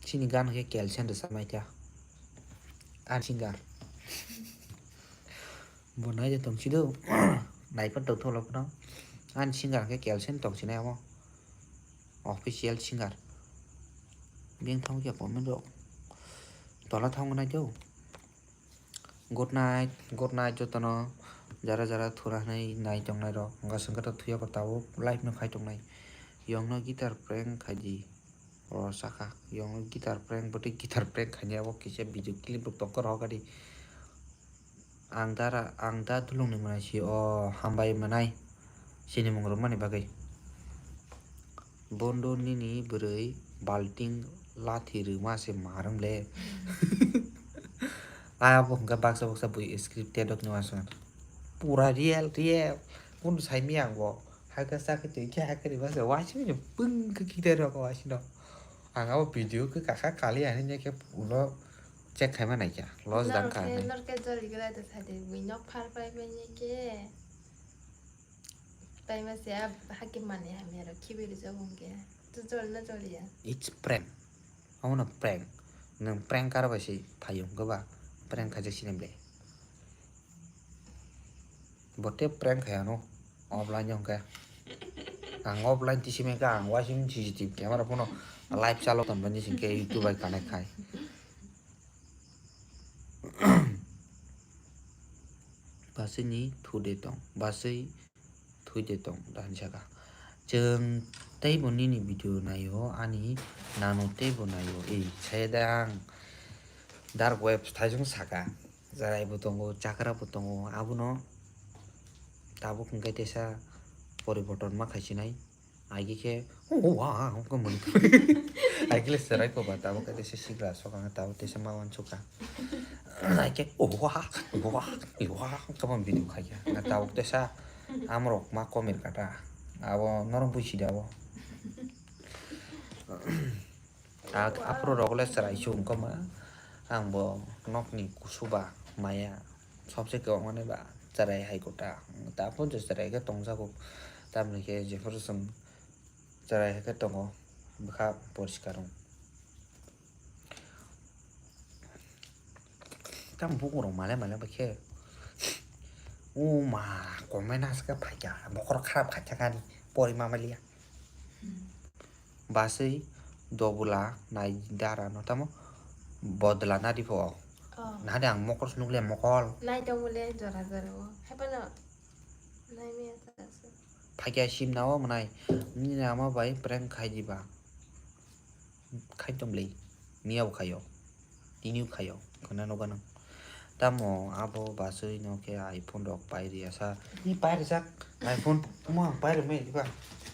Chini gan khe Kelsen rwchapnai kha. Ani singer. Bo nai de tong sido. Nai phan tong tholo phano. Ani singer khe Kelsen tong sinai amo. Official singer. Beng thang khe comment rok. Tola thang nai do. Good night, good night jotono jara jara thura hinwi nai tongnai rok. Hwnkha swngkhe to thuyakho tabuk live no khai tongnai. Yongno guitar prank khaidi. O sakha, yongno guitar prank, bwtwi guitar prank khainai abo kisa video clip rok tongkha rohor kadi. Ang dara, ang da dulungni mwnai si o hambai mwnai. Chini mung rwmani bagwi. Bondo nini bwrwi balting lathi rwma se marwng le. Abo hwnkha baksa baksa bui scripted rok ni uansukha. Pura real, real. Kunu saimanya ang bo. Hakhe sakhe twi khe hakhe rwma se uansukmani pung khe kidar rok uansukno. Ang abo video khe kakha kali ani khe ulo check khaima naikha. Loss dang kha hinwi. Norok khe joli gwnai da sadi bui nok phar pai manya khe. Taima se a hake mani hamya rok khibi rijak hwnkhe. Tu jol na jol ya? It's prank. Omo no prank. Nwng prank kar bai se phaio hwnkhe ba prank khaijak sini ble. Bo tei prank khai ano offline hwnkhe. Ang offline tisi mai kha ang uaising C C T V camera phano live chalo tonmani singkhe YouTube bai connect khai. Baswi ni thu de tong, baswi thui de tong, da hinwi sakha. Chwng teibo nini video naio, ani nano teibo naio, ei, saya da ang dark web thaisung saka, chwrai bo tongo, chakra bo tongo, abono tabuk hwnkhe teisa poriborton ma khaisinai. Aige khe, "Oh, wow," wngkha mani. Aige le chwrai ko ba, tabuk khe teisa sigra sok ang, tabuk teisa ma uansukha. Aige, "Oh, wow, wow, wow," wngkha mani video khaikha. Na tabuk teisa amrok ma komir kata. Abo norok buisi da abo. Aphuru rok le chwrai se wngkha ma. Ang bo nokni kusu ba maya. Sobse kwbangmani ba chwrai hai kwtal. Taphuru je chwrai khe tongjago. Tamoni khe jephuru chwng chwrai hai khe tongo, bwkha poriskar wng. Tamo bukurok male male bai khe. O ma, komai naska phaikha, bokhorok kharap khaikha kani, pori ma maliya. Baswi dobula nai dara no tamo bodla nadi pho. Oh. Nadi ang mokol se nukle mokol. Nai tong bole jora jora o. Hai phano nai maya sa sa. Phaikya sim na o mwnai. Nini ama bai prank khai diba. Khai tong le. Miya bo khayo. Tini bo khayo. Khwna nukha nang. Tamo abo baswi no khe iPhone rok pai riya sa. Ni pai rijak iPhone. Omo ang pai rwmai diba.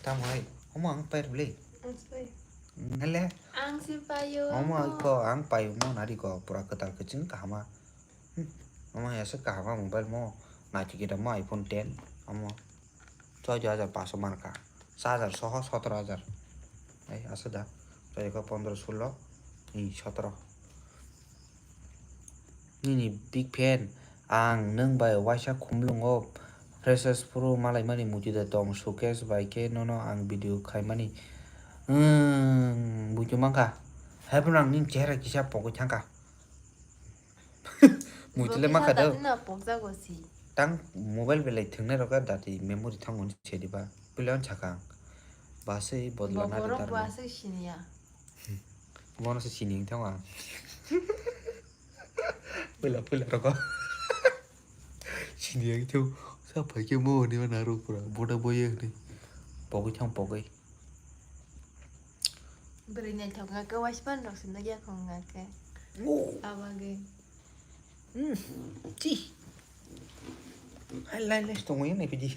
Tamo hai. Omo ang pai rwle. Ang se pai. Hele. Ang si payo. Omo iko ang payo mo nari ko pura kwtal kwchwng kahama. Hmm. Omo ya se kahama mobile mo. Naithok kita mo iPhone ten. Omo. Choi hajar paso marka. Sa hajar soho sotoro hajar. Ai asa da. Choi ko pondro sulo. Ni sotoro. Nini big fan. Ang nwng bai waisa khumlungo freshers phuru malaimani muitu da tong, Sukesh bai khe nono ang video khaimani. Nwng buitu mankha. Haiphano ang nini chehra kisa pogwi thangkha. Muitu le mankha da. Tang mobile belai thwngnai rok dati memory thango ni sedi ba. Pila on sakang. Baswi bodla na da. Bono se sini wngthang ang. Puila puila rokho. Sini wngthang. Sa phaikhe mo hwnwi ma narwk pura. Boda boye hwnwi. Pogwi thang pogwi. Bwrwi naithok wngkha khe waisa pan rok se nukya kho wngkha khe. Abagwi. Hmm. Chi. Hai lai lai tongo yang naipidi.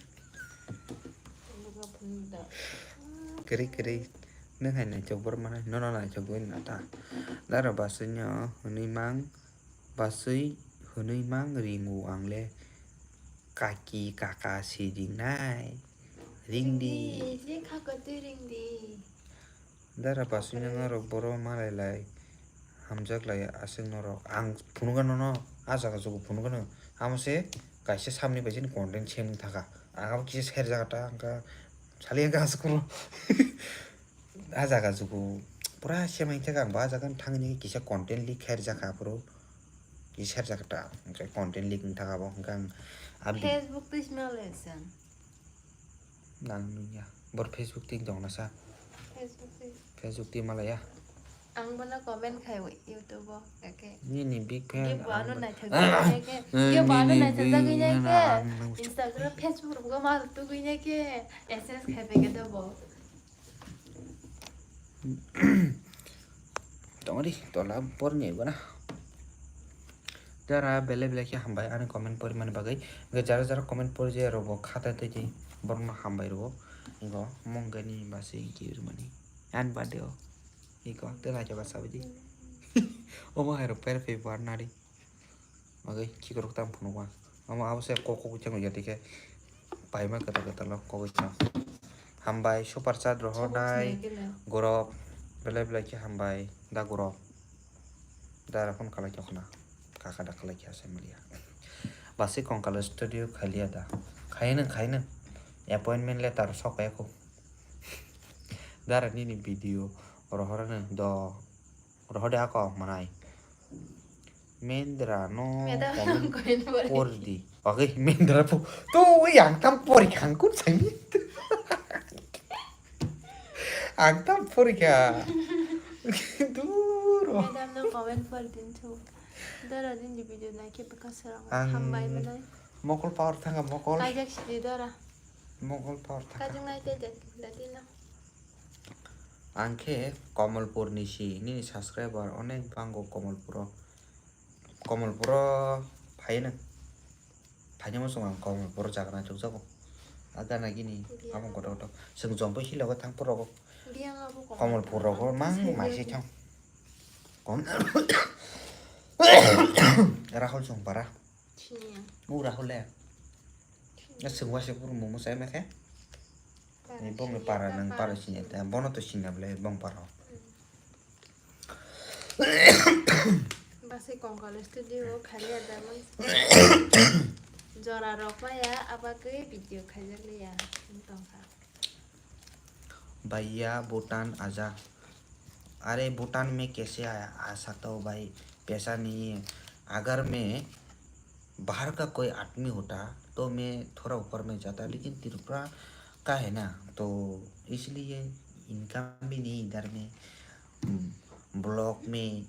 Kwrwi kwrwi. Nwng hai naithok borok manai. Nono naithok bai nata. Dara baswino hwnwi mang. Baswi hwnwi mang ringo ang le. Kaki kaka si ringnai. Ringdi. Ringdi, je kha kwtwi ringdi. Dara baswi norok boro malai lai hamjak lai aswk norok. Ang phunukgano no, ah jaga jugo phunukgano. Amo se kaisa samni bai chini content semung thaka. Ang abo kisa ser jaga ta, ang ka sali ang ka aswk kuro. Ah jaga jugo pura semai thaka ang ba jaga thangni kisa content leak khair jaka aphuru. Kisa ser jaka ta, ang ka content leak wng thaka bo, ang ka ang update. Facebook twi sima le sang. Nang nungya. Bor Facebook tin tong nasa. Facebook tin. Facebook tin malaya. Ang bono comment khai YouTube o, oke. Nini big fan. Ye bano naithok jagwi nai ke. Ye bano naithok jagwi nai ke. Instagram, Facebook rok ma tugwi nai ke. S S khai bai ke dobo. Tongri tola bor ni gona. Dara belai belai khe hambai ani comment porimani bagwi. Hwnkhe jara jara comment pori je rok bo khata tei tei borokno hambai rwo. Ngo mongani basi ki rwmani. An bade o. Iko tela joga sabi di. Omo hai rok per pe bar nari. Bagwi khikrok tam phunukma. Omo abo se kok kok chang ya dikhe. Paima kwtal kwtal o kok chang. Hambai super chat rohornai. Gorok belai belai khe hambai da gorok. Dara phone khalai tongkhna. Kaka da khalai khe asai maliya. Basi kongkal studio khaliya da. Khainw khainw. Appointment letter sok ya kho. Dara nini video rohornw do. Rohode ako manai. Mendra no comment por di. Oke, Mendra po. Tu yang tam por kangkut sangi. Ang tam porikha. Duro. Madam no comment pori din chu. Dara din di video nai khe bwkha sarang. Ang hambai manai. Mokol power thanga mokol. Kajak sidi dara. Mokol power thanga. Kajak nai te dadi na. Ang khe Komolpur ni si nini subscriber onek bango Komolpuro. Komolpuro phaino. Phaino mo song ang Komolpuro jaga na chukjago. Aga na gini amo koto koto. Seng jompo hilogo thang puro. Komolpur rogo mang maisi thang. Kom. Rahul song para. U Rahul le. Seng wasi puro momo sai me khe. Ni bong ni para nang para sini ta. Bono to sini ble bong para. Basi kongkal studio khali ada mang. Jora rok maya abagwi video khaijak liya. Tongkha. भैया भूटान आजा। अरे भूटान में कैसे आया, आ सकता हो भाई? पैसा नहीं है। अगर मैं बाहर का कोई आदमी होता तो मैं थोड़ा ऊपर में जाता, लेकिन त्रिपुरा का है ना, तो इसलिए इनकम भी नहीं इधर में। ब्लॉक में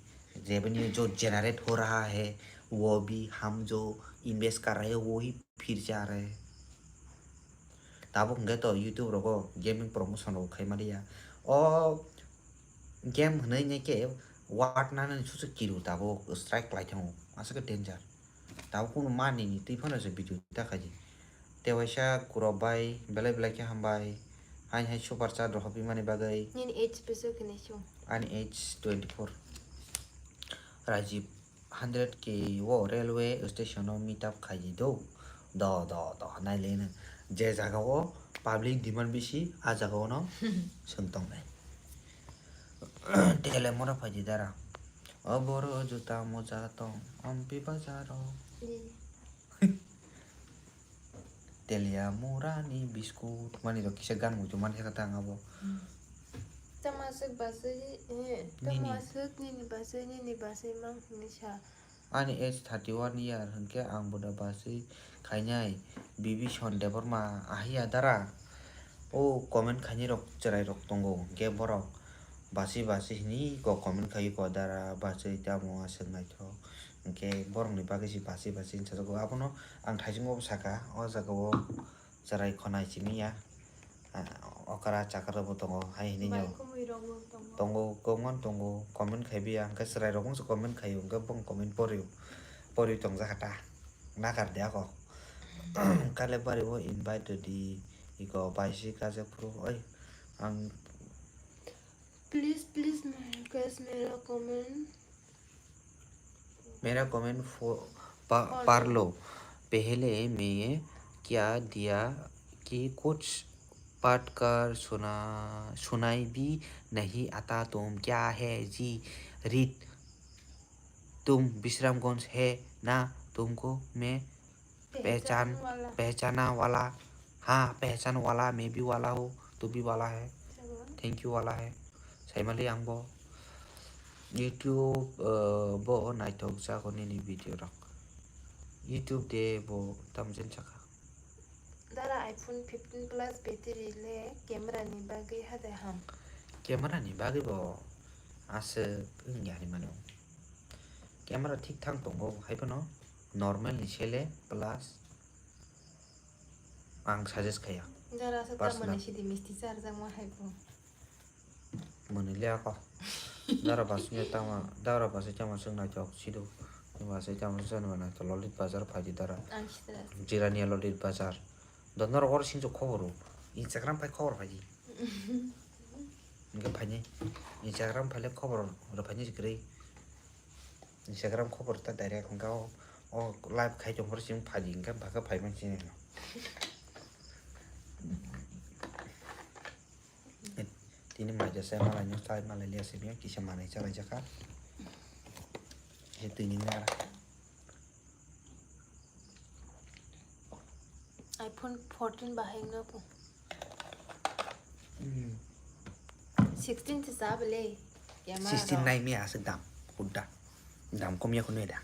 रेवेन्यू जो जनरेट हो रहा है, वो भी हम जो इन्वेस्ट कर रहे हैं, वो ही फिर जा रहे हैं। Tabuk hwnkhe to YouTube rogo gaming promotion rok khai maliya. O game hwnwi nai khe word nanani susu kiru tabuk strike lai thango. Aswk khe danger. Tabuk kunu mani ni twi phano se video ta khaidi. Tei waisa kurok bai belai belai khe hambai. Ani hai super chat rohorwi mani bagwi. Nini age beso kene sung. Ani age twenty four. Rajiv hundred K o railway station o meet up khai di do. Do, do, do, nai le nang. Je jaga o public demand bisi, a jaga o no swng tong nai. Tele mora phai di dara. O boro juta moja tong, ampi bazar o. Telia murani biskut mani rok kisa gan muitu mani kha tang abo. Hmm. Tamo aswk baswi, eh, tamo Nini. Aswk nini baswi, nini baswi mang hinwi sa. Ani age thirty one year hinkhe ang boda baswi khainai Bibison Debbarma ahiya dara. O comment khainai rok chwrai rok tongo hinkhe borok baswi baswi hinwi kok comment khai ko dara baswi tamo aswk naithok. Hinkhe borokni bagwi se baswi baswi hinwi sajago. Abono ang thaichungo saka, o jaga o chwrai khonai simi ya. Ah, okra chakra bo tongo, hai hinwi nw. Bai khumui rok bo tongo. Tongo, comment tongo, comment khai biya, hinkhe chwrai rok wngse comment khaio, hinkhe bong comment porwi, porwi tongjak kha ta. Nakar de ako. Kale bari o invite di, iko bai si kajak phuru, oi, ang Please, please, my request, mera comment. मेरा कमेंट पढ़ लो। पहले मैं क्या दिया कि कुछ पढ़ कर सुना, सुनाई भी नहीं आता। तुम क्या है जी रीत? तुम विश्रामगंज है ना? तुमको मैं पहचान, पहचान वाला। पहचाना वाला, हाँ, पहचान वाला, मैं भी वाला हूँ, तू भी वाला है, चलो। Thank you वाला है। Saimali ang bo YouTube, eh, bo naithok jago nini video rok. YouTube de bo tamjani saka. Dara iPhone fifteen Plus battery le camera ni bagwi hade ham. Camera ni bagwi bo aswk wngya hinwi mano. Camera thik thang tongo, hai phano normal ni sele plus ang suggest khaya. Dara sa personal. Tamani sidi misti charjakma hai bo. Mwnwi le ako. Dara basui tama, dara basui tama swng naithok sido. Basui tama swng naithok Lolit Bazar phaidi dara. Ang sitra. Jirania Lolit Bazar. Don norok oro singso khobor o. Instagram phai khobor phaidi. Hingke phaini Instagram phaile khobor rw phaini se kwrwi. Instagram khobor ta direct hingke o, o live khai tong phuru simi phaidi hingke bhakhe phai man sini. Tini maija se malai no chai malai liya simi kisa manui chalai jaka. He tini nara. iPhone fourteen bahai wngna po. Hmm. Sixteen se cha bele. Camera sixteen rok. Nai mi aswk dam, hudda. Dam kom ya khunu da.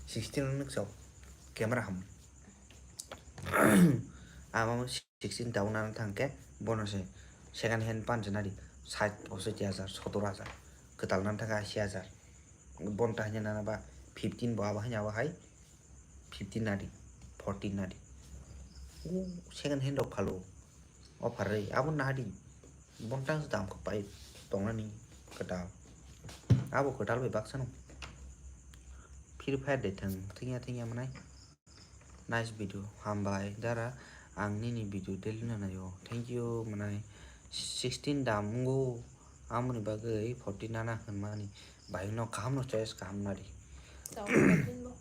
Sixteen nuk so camera ham. Ama sixteen down na thang ke bono se second hand pan jana di sait posoiti hajar, sotor hajar. Kwtal nan thang asi hajar. Bonta hanya nana ba fifteen bo abo hanya abo hai. Fifteen nadi, fourteen nadi. O second hand rok phalo. Offer rei, abo nadi. Bontang se dam khe pai tongnani kwtal. Abo kwtal bai baksa no. Free Fire de thang, thingya thingya manai. Nice video, hambai. Dara ang nini video daily no naio. Thank you manai. Sixteen dam wngo, amoni bagwi fourteen nana hwnmani. Bai no kaham no choice kaham nadi. Chao, fourteen bo.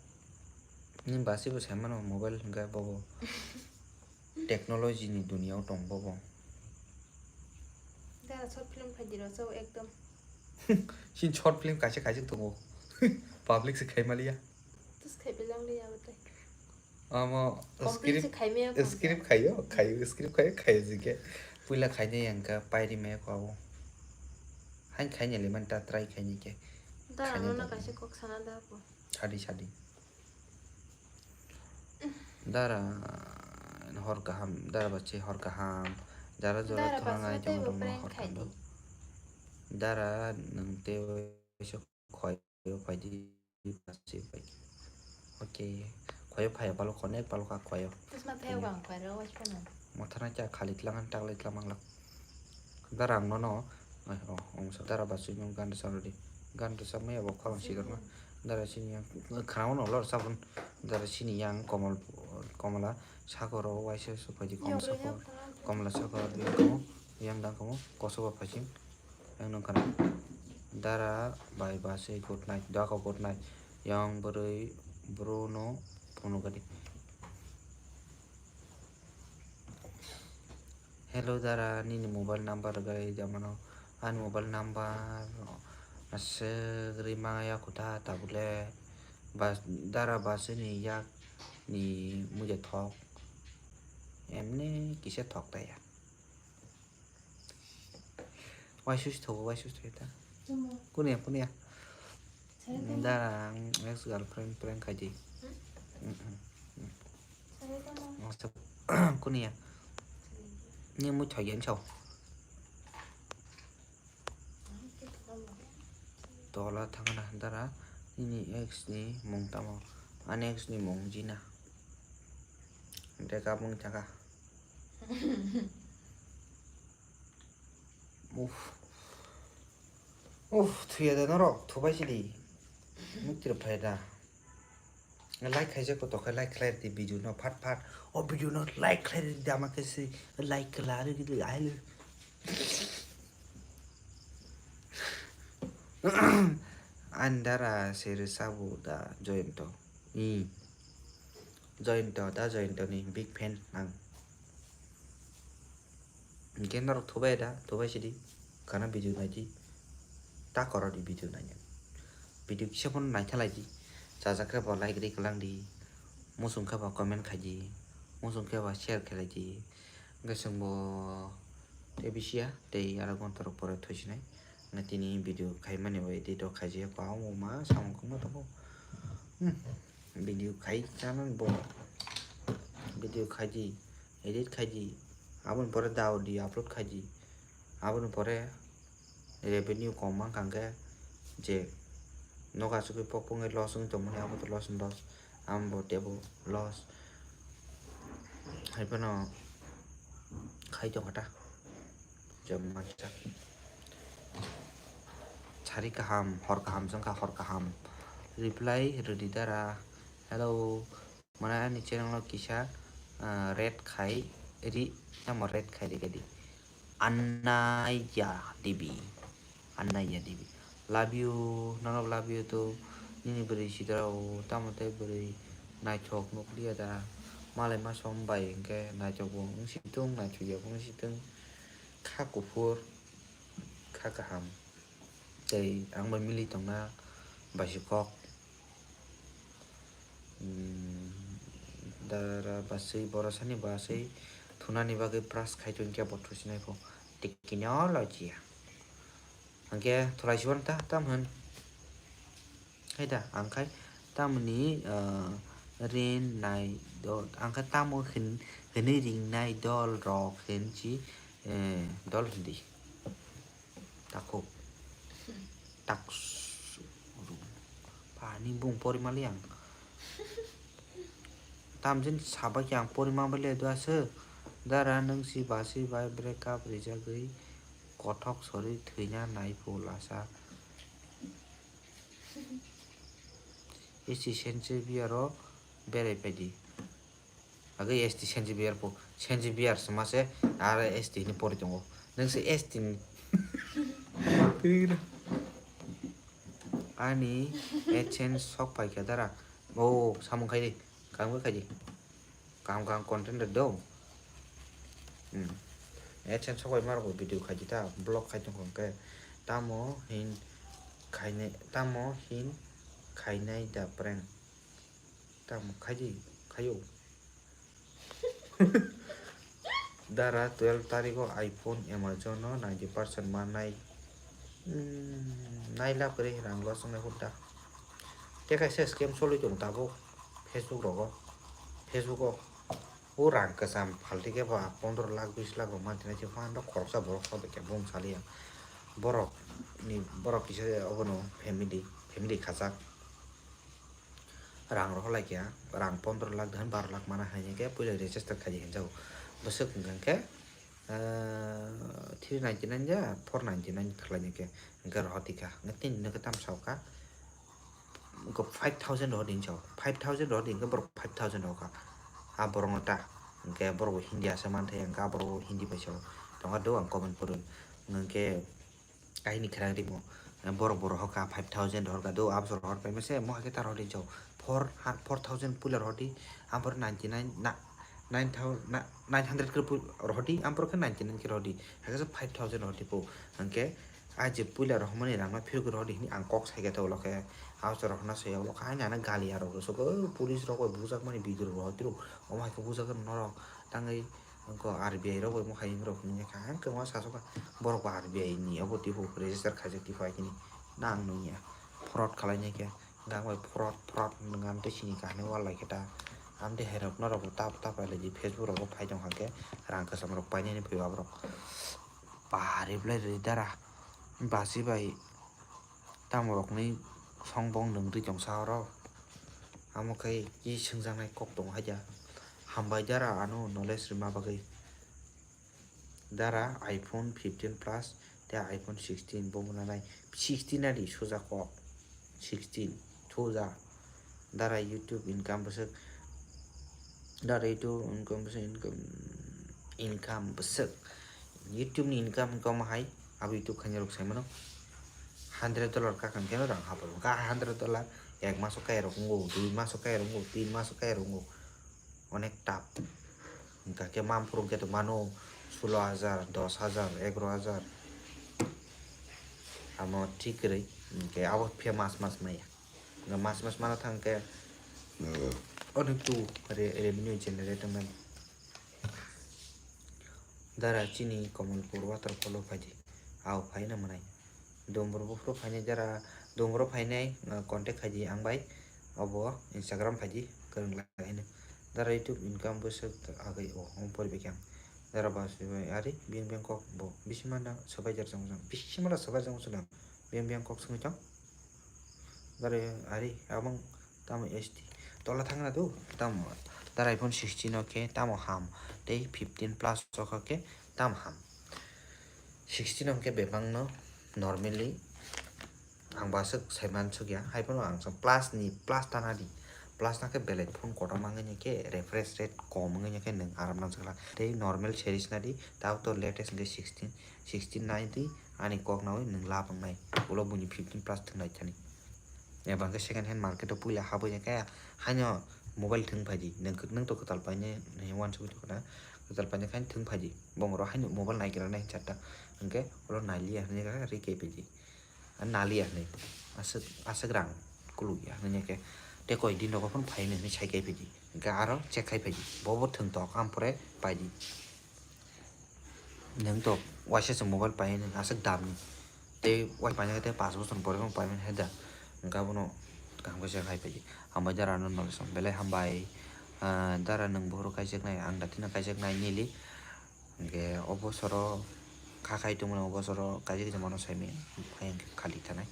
Nini basi bo sai mano mobile hingke bobo technology ni dunia o tong bobo. Dara short film khai di ro, so ekdom. Sin short film kaisa kaisa tongo. Public se khai maliya. Tus khai bilang liya bote. Amo complete script, se khai maya script khayo, khayo, script khayo, khayo jike. Puila khainai yang ka pairi maya ko abo. Hain khainai le man ta try khainai ke. Dara khainai no na da. Kaisa kok sana da ko. Sadi, sadi. Dara hor kaham, dara bache hor kaham. Dara jora dara thorang bache ai tei tong bo tong prank hor khai kaham. Di. Dara nang te waisa khoi yo pai di, bache pai di. Oke. Khoi yo phai yo palo connect palo ka khoi yo. Tus ma phai yo bang khoi ro wais pano. Mothana kya khali tlang an tak lai tlang mang lak. Dara ang nono, ai, oh, ong sa dara basui mung gan rwchap rwdi. Gan rwchap maya bo khorang sikar ma. Dara sini yang, khana ono lor sabun. Dara sini yang komol, komola, sagoro waisa supai di kong sagor. Komla saka bini kamo, yang dang kamo, kosoba phasing, yang nung kana. Dara bai ba se good night, dako good night. Yang bwrwi bro no phone gadi. Hello dara, nini mobile number gai jamano. Ani mobile number aswk rima ya kutha tabule. Bas, dara basini yak ni muja thok. Emni kisa thok ta ya. Wai sus thogo, wai sus thogo ta. Kunia, kunia. Dara ang ex girlfriend prank khai di. Mm, mm, mm. Kunia. Ni mui thok yan chau. Tola thangna dara nini ex ni mung tamo? Ani ex ni mung Jina. Break up wng thaka. Uff. Uff, thuya da norok, thubai sidi. Mukti rok phai da. Like khaijak ko tokhe like khlai di video no phat phat. O video no like khlai di ama khe si like khlai ri di ai. Andara seri sabu da Joyonto. Hmm. Joyonto da Joyonto ni big fan ang. Hinkhe norok thubai da, thubai sidi. Kana video naidi. Ta koro di video naina. Video kisa phano naithalai di. Chajak khe bo like ri kwlang di. Muchung khe bo comment khai di. Muchung khe bo share khlai di. Hinkhe chwng bo tei bisiya tei aro gontorok pore thusinai. Hinkhe tini video khaimani bo edit rok khaijak. Kwbangma samung kwbangma tongo. Hmm. Video khai channel bo. Video khai di. Edit khai di. Aboni pore da audio upload khai di. Aboni pore revenue kom mankha hwnkhe je nogo asugwi pok pok wngwi loss wngwi tongmani abo to loss ni loss. Amo bo teibo loss. Haiphano khai tongkha ta. Jom mansa. Sari kaham, hor kaham, jongkha hor kaham. Reply rwdi dara. Hello. Mane ani channel o kisa, ah, red khai ri, tamo red khai ri gadi. Anaya Devi. Anaya Devi. Love you, nono love you to. Nini bwrwi sidra o, tamo tei bwrwi naithok nukliya da. Malai ma som bai hwnkhe naithok bo wng situng, naithok ya bo wng situng. Kha kuphur, kha kaham. Tei ang bai mili tongna baisi kok. Hmm, dara baswi borosani baswi thunani bagwi brush khai tongkhe bo thusinai pho. Technology ya. Hwnkhe thulai siwan ta tam hwn. Hai da, ang khai tamoni, ah, rin nai dol, ang khai tamo hin, hinwi ring nai dol rok hin chi, eh, dol hindi. Takhuk. Taks. Pani bung pori mali ang. Tamjin sabai yang pori mabale dua se. Dara nung si basi bai break up rijagwi kothok sori thwina nai phu lasa. Isi sense biyaro berai phaidi. Agwi S T sense biyar po, sense biyar se ma se, aro S T hinwi pori tongo. Nung se S T ni. Ani AdSense sok pai kha dara. O, samung khai di. Kaham khe khai di. Kaham kaham content rw do. Hmm. AdSense sok pai ma rok bo video khai di ta. Vlog khai tong kha hwnkhe. Tamo hin khainai, tamo hin khainai da prank. Tamo khai di, khaio. Dara twelve tarikh o iPhone Amazon o ninety percent manai. Hmm, nai lab kwrwi rang loss wngnai hwn da. Tei kaisa scam choli tongo tabuk Facebook rogo. Facebook o. O rang kwcham phalti khe ba pondro lakh, bis lakh rok manti nai se, phan rok khoroksa borok sodok khe bung saliya. Borok ni, borok kisa obono family, family khachak. Rang rok lai khe, rang pondro lakh de baro lakh mana hai khe puila register khai di hinjago. Bwswk hwnkha khe, ah, three ninety nine ya four ninety nine khlai khe, hwnkhe rohor di kha. Hwnkhe tini nokhe tam sao kha, hwnkhe five thousand rohor di hinwi sao. Five thousand rohor di hwnkhe borok five thousand rohor kha. A borok no ta. Hwnkhe borok bo Hindi asa manthai, hwnkhe borok bo Hindi bai sao. Tongkha do ang comment poro. Hwnkhe kaini khwrang rimo. Borok bo rohorkha five thousand rohorkha do, abosor rohor pai mase, mo hai khe ta rohor di jao. Four, ha, four thousand puila rohor di, ampor ninety nine, na, nine thousand, na, nine hundred khe pu-, rohor di, ampor khe ninety nine khe rohor di. Hai khe five thousand rohor di po. Hwnkhe, a je puila rohormani rangno phirok rohor di hini ang kok sai khe ta ulo khe. Abosor rohorna sai ulo khe, ani ano gali aro, so, police rok bai bujakmani video rohor di ro. Omo hai khe bujak norok tangwi. Wngkha R B I rok bai mo hai wngwi rok hinwi kha, ang kwma sasoka borok bo R B I ni obo tipo register khaijak tipo hai khe ni. Na ang nungya fraud khalai nai khe, gang bai fraud, fraud nang am tei sini kha hinwi wal lai khe ta. Am tei hai rok norok bo tap tap lai di, Facebook rok bo phai tong kha khe rang kwcham rok painani phaiba borok. Ba reply rwdi dara, basi bai. Tamo rokni song bong nwng twi tongsa oro. Amo khe i swngjaknai kok tongo haida. Hambai dara ano knowledge rwma bagwi. Dara iPhone fifteen plus tei iPhone sixteen bo mwnanai. Sixteen ani soja kok. Sixteen soja. Dara YouTube income bwswk. Dara YouTube income bwswk, income, income bwswk. YouTube ni income wngkha omo hai, abo YouTube khainai rok sai mano. Hundred dollar kakang khe rang hapro. Wngkha hundred dollar ek maso kaya rok wngo, dui maso kaya rok wngo, tin maso kaya rok wngo. Onek tap. Wngkha khe mamphrung khe to mano sulo hajar, dos hajar, egaro hajar. Amo thik kwrwi. Hwnkhe abo phiya mas mas maya. Nga mas mas mana thang khe onek tu re-, revenue generate wngmani. Dara chini Kamalpur waterfall o phaidi. Ao phaina mwnai. Dombor buphuru phainai dara, dombor phainai, uh, contact khaidi ang bai. Obo Instagram phaidi, kwrwng lai haino. Dara YouTube income bwswk agwi o, omo poribaikhe ang. Dara bas bai ari biyang biyang kok bo. Bisi mana swbai jar jang jang. Bisi mana swbai jang jang. Biyang biyang kok swngwi tong. Dara ari abang tamo S T. Tola thangna do tamo. Dara iPhone sixteen o khe tamo ham. Tei fifteen plus o khe tamo ham. Sixteen o khe bebak no normally ang baswk saiman sukya. Hai phano ang sa plus ni plus tana di. Plus na khe belai phone kotorma wngya khe refresh rate kom wngya khe nwng aram nang sakla. Tei normal series na di. Tao to latest hwnkhe sixteen, sixteen nai di. Ani kok nawi nwng lab wngnai, ulo buini fifteen plus thwngnai thani. Eba hwnkhe second hand market o puila habwi khe haino mobile thwng phaidi, nwng, nwng to kwtal painai, uansugwi tongkha na, kwtal painai khe thwng phaidi, bongoro haino mobile naigra nai hinsa ta, hwnkhe ulo nailia hinwi khe rike phaidi, naliya hinwi aswk, aswk rang kulukya hinwi khe, tei koi din rogo phano phainai hinwi sai kai phaidi, hwnkhe aro check khai phaidi, bobo thwngtok, ampore paidi. Nwng to waisa se mobile painani aswk damni. Tei wai painai tei pash bochor ni pore phano paimani hai da. Hwnkhe abono kaham khe se hai phaidi. Hambai dara no nolsong belai hambai. Ah, dara nwng buphuru kaijaknai, ang datino kaijaknai nili. Hwnkhe o bosoro kha khai tongmani, o bosoro kaijak jamano saimanya. Hai hwnkhe khali thanai.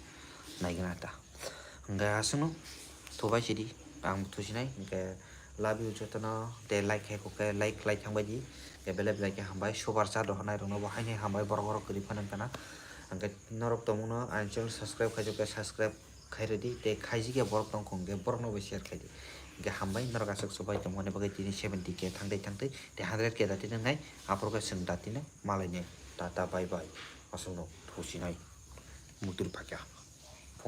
Naigwna ta. Hwnkhe aswkno thubai sidi, ang thusinai, hwnkhe love you jotono, tei like khai kok khe like khlai thangbai di, tei belai belai khe hambai, super chat rohornai rokno bo haino hambai, borok borok kwrwi phano wngkha na, hwnkhe norok tongmano ani channel subscribe khaijak khe subscribe khai rwdi, tei khaijak ya borok tongkha hwnkhe borokno bo share khaidi, hwnkhe hambai norok aswk chubai tongmani bagwi tini seventy K thangtwi thangtwi tei hundred K dati wngnai, aphuru khe chwng datino malainai, tata bye bye, aswkno thusinai, muitu rwphakya.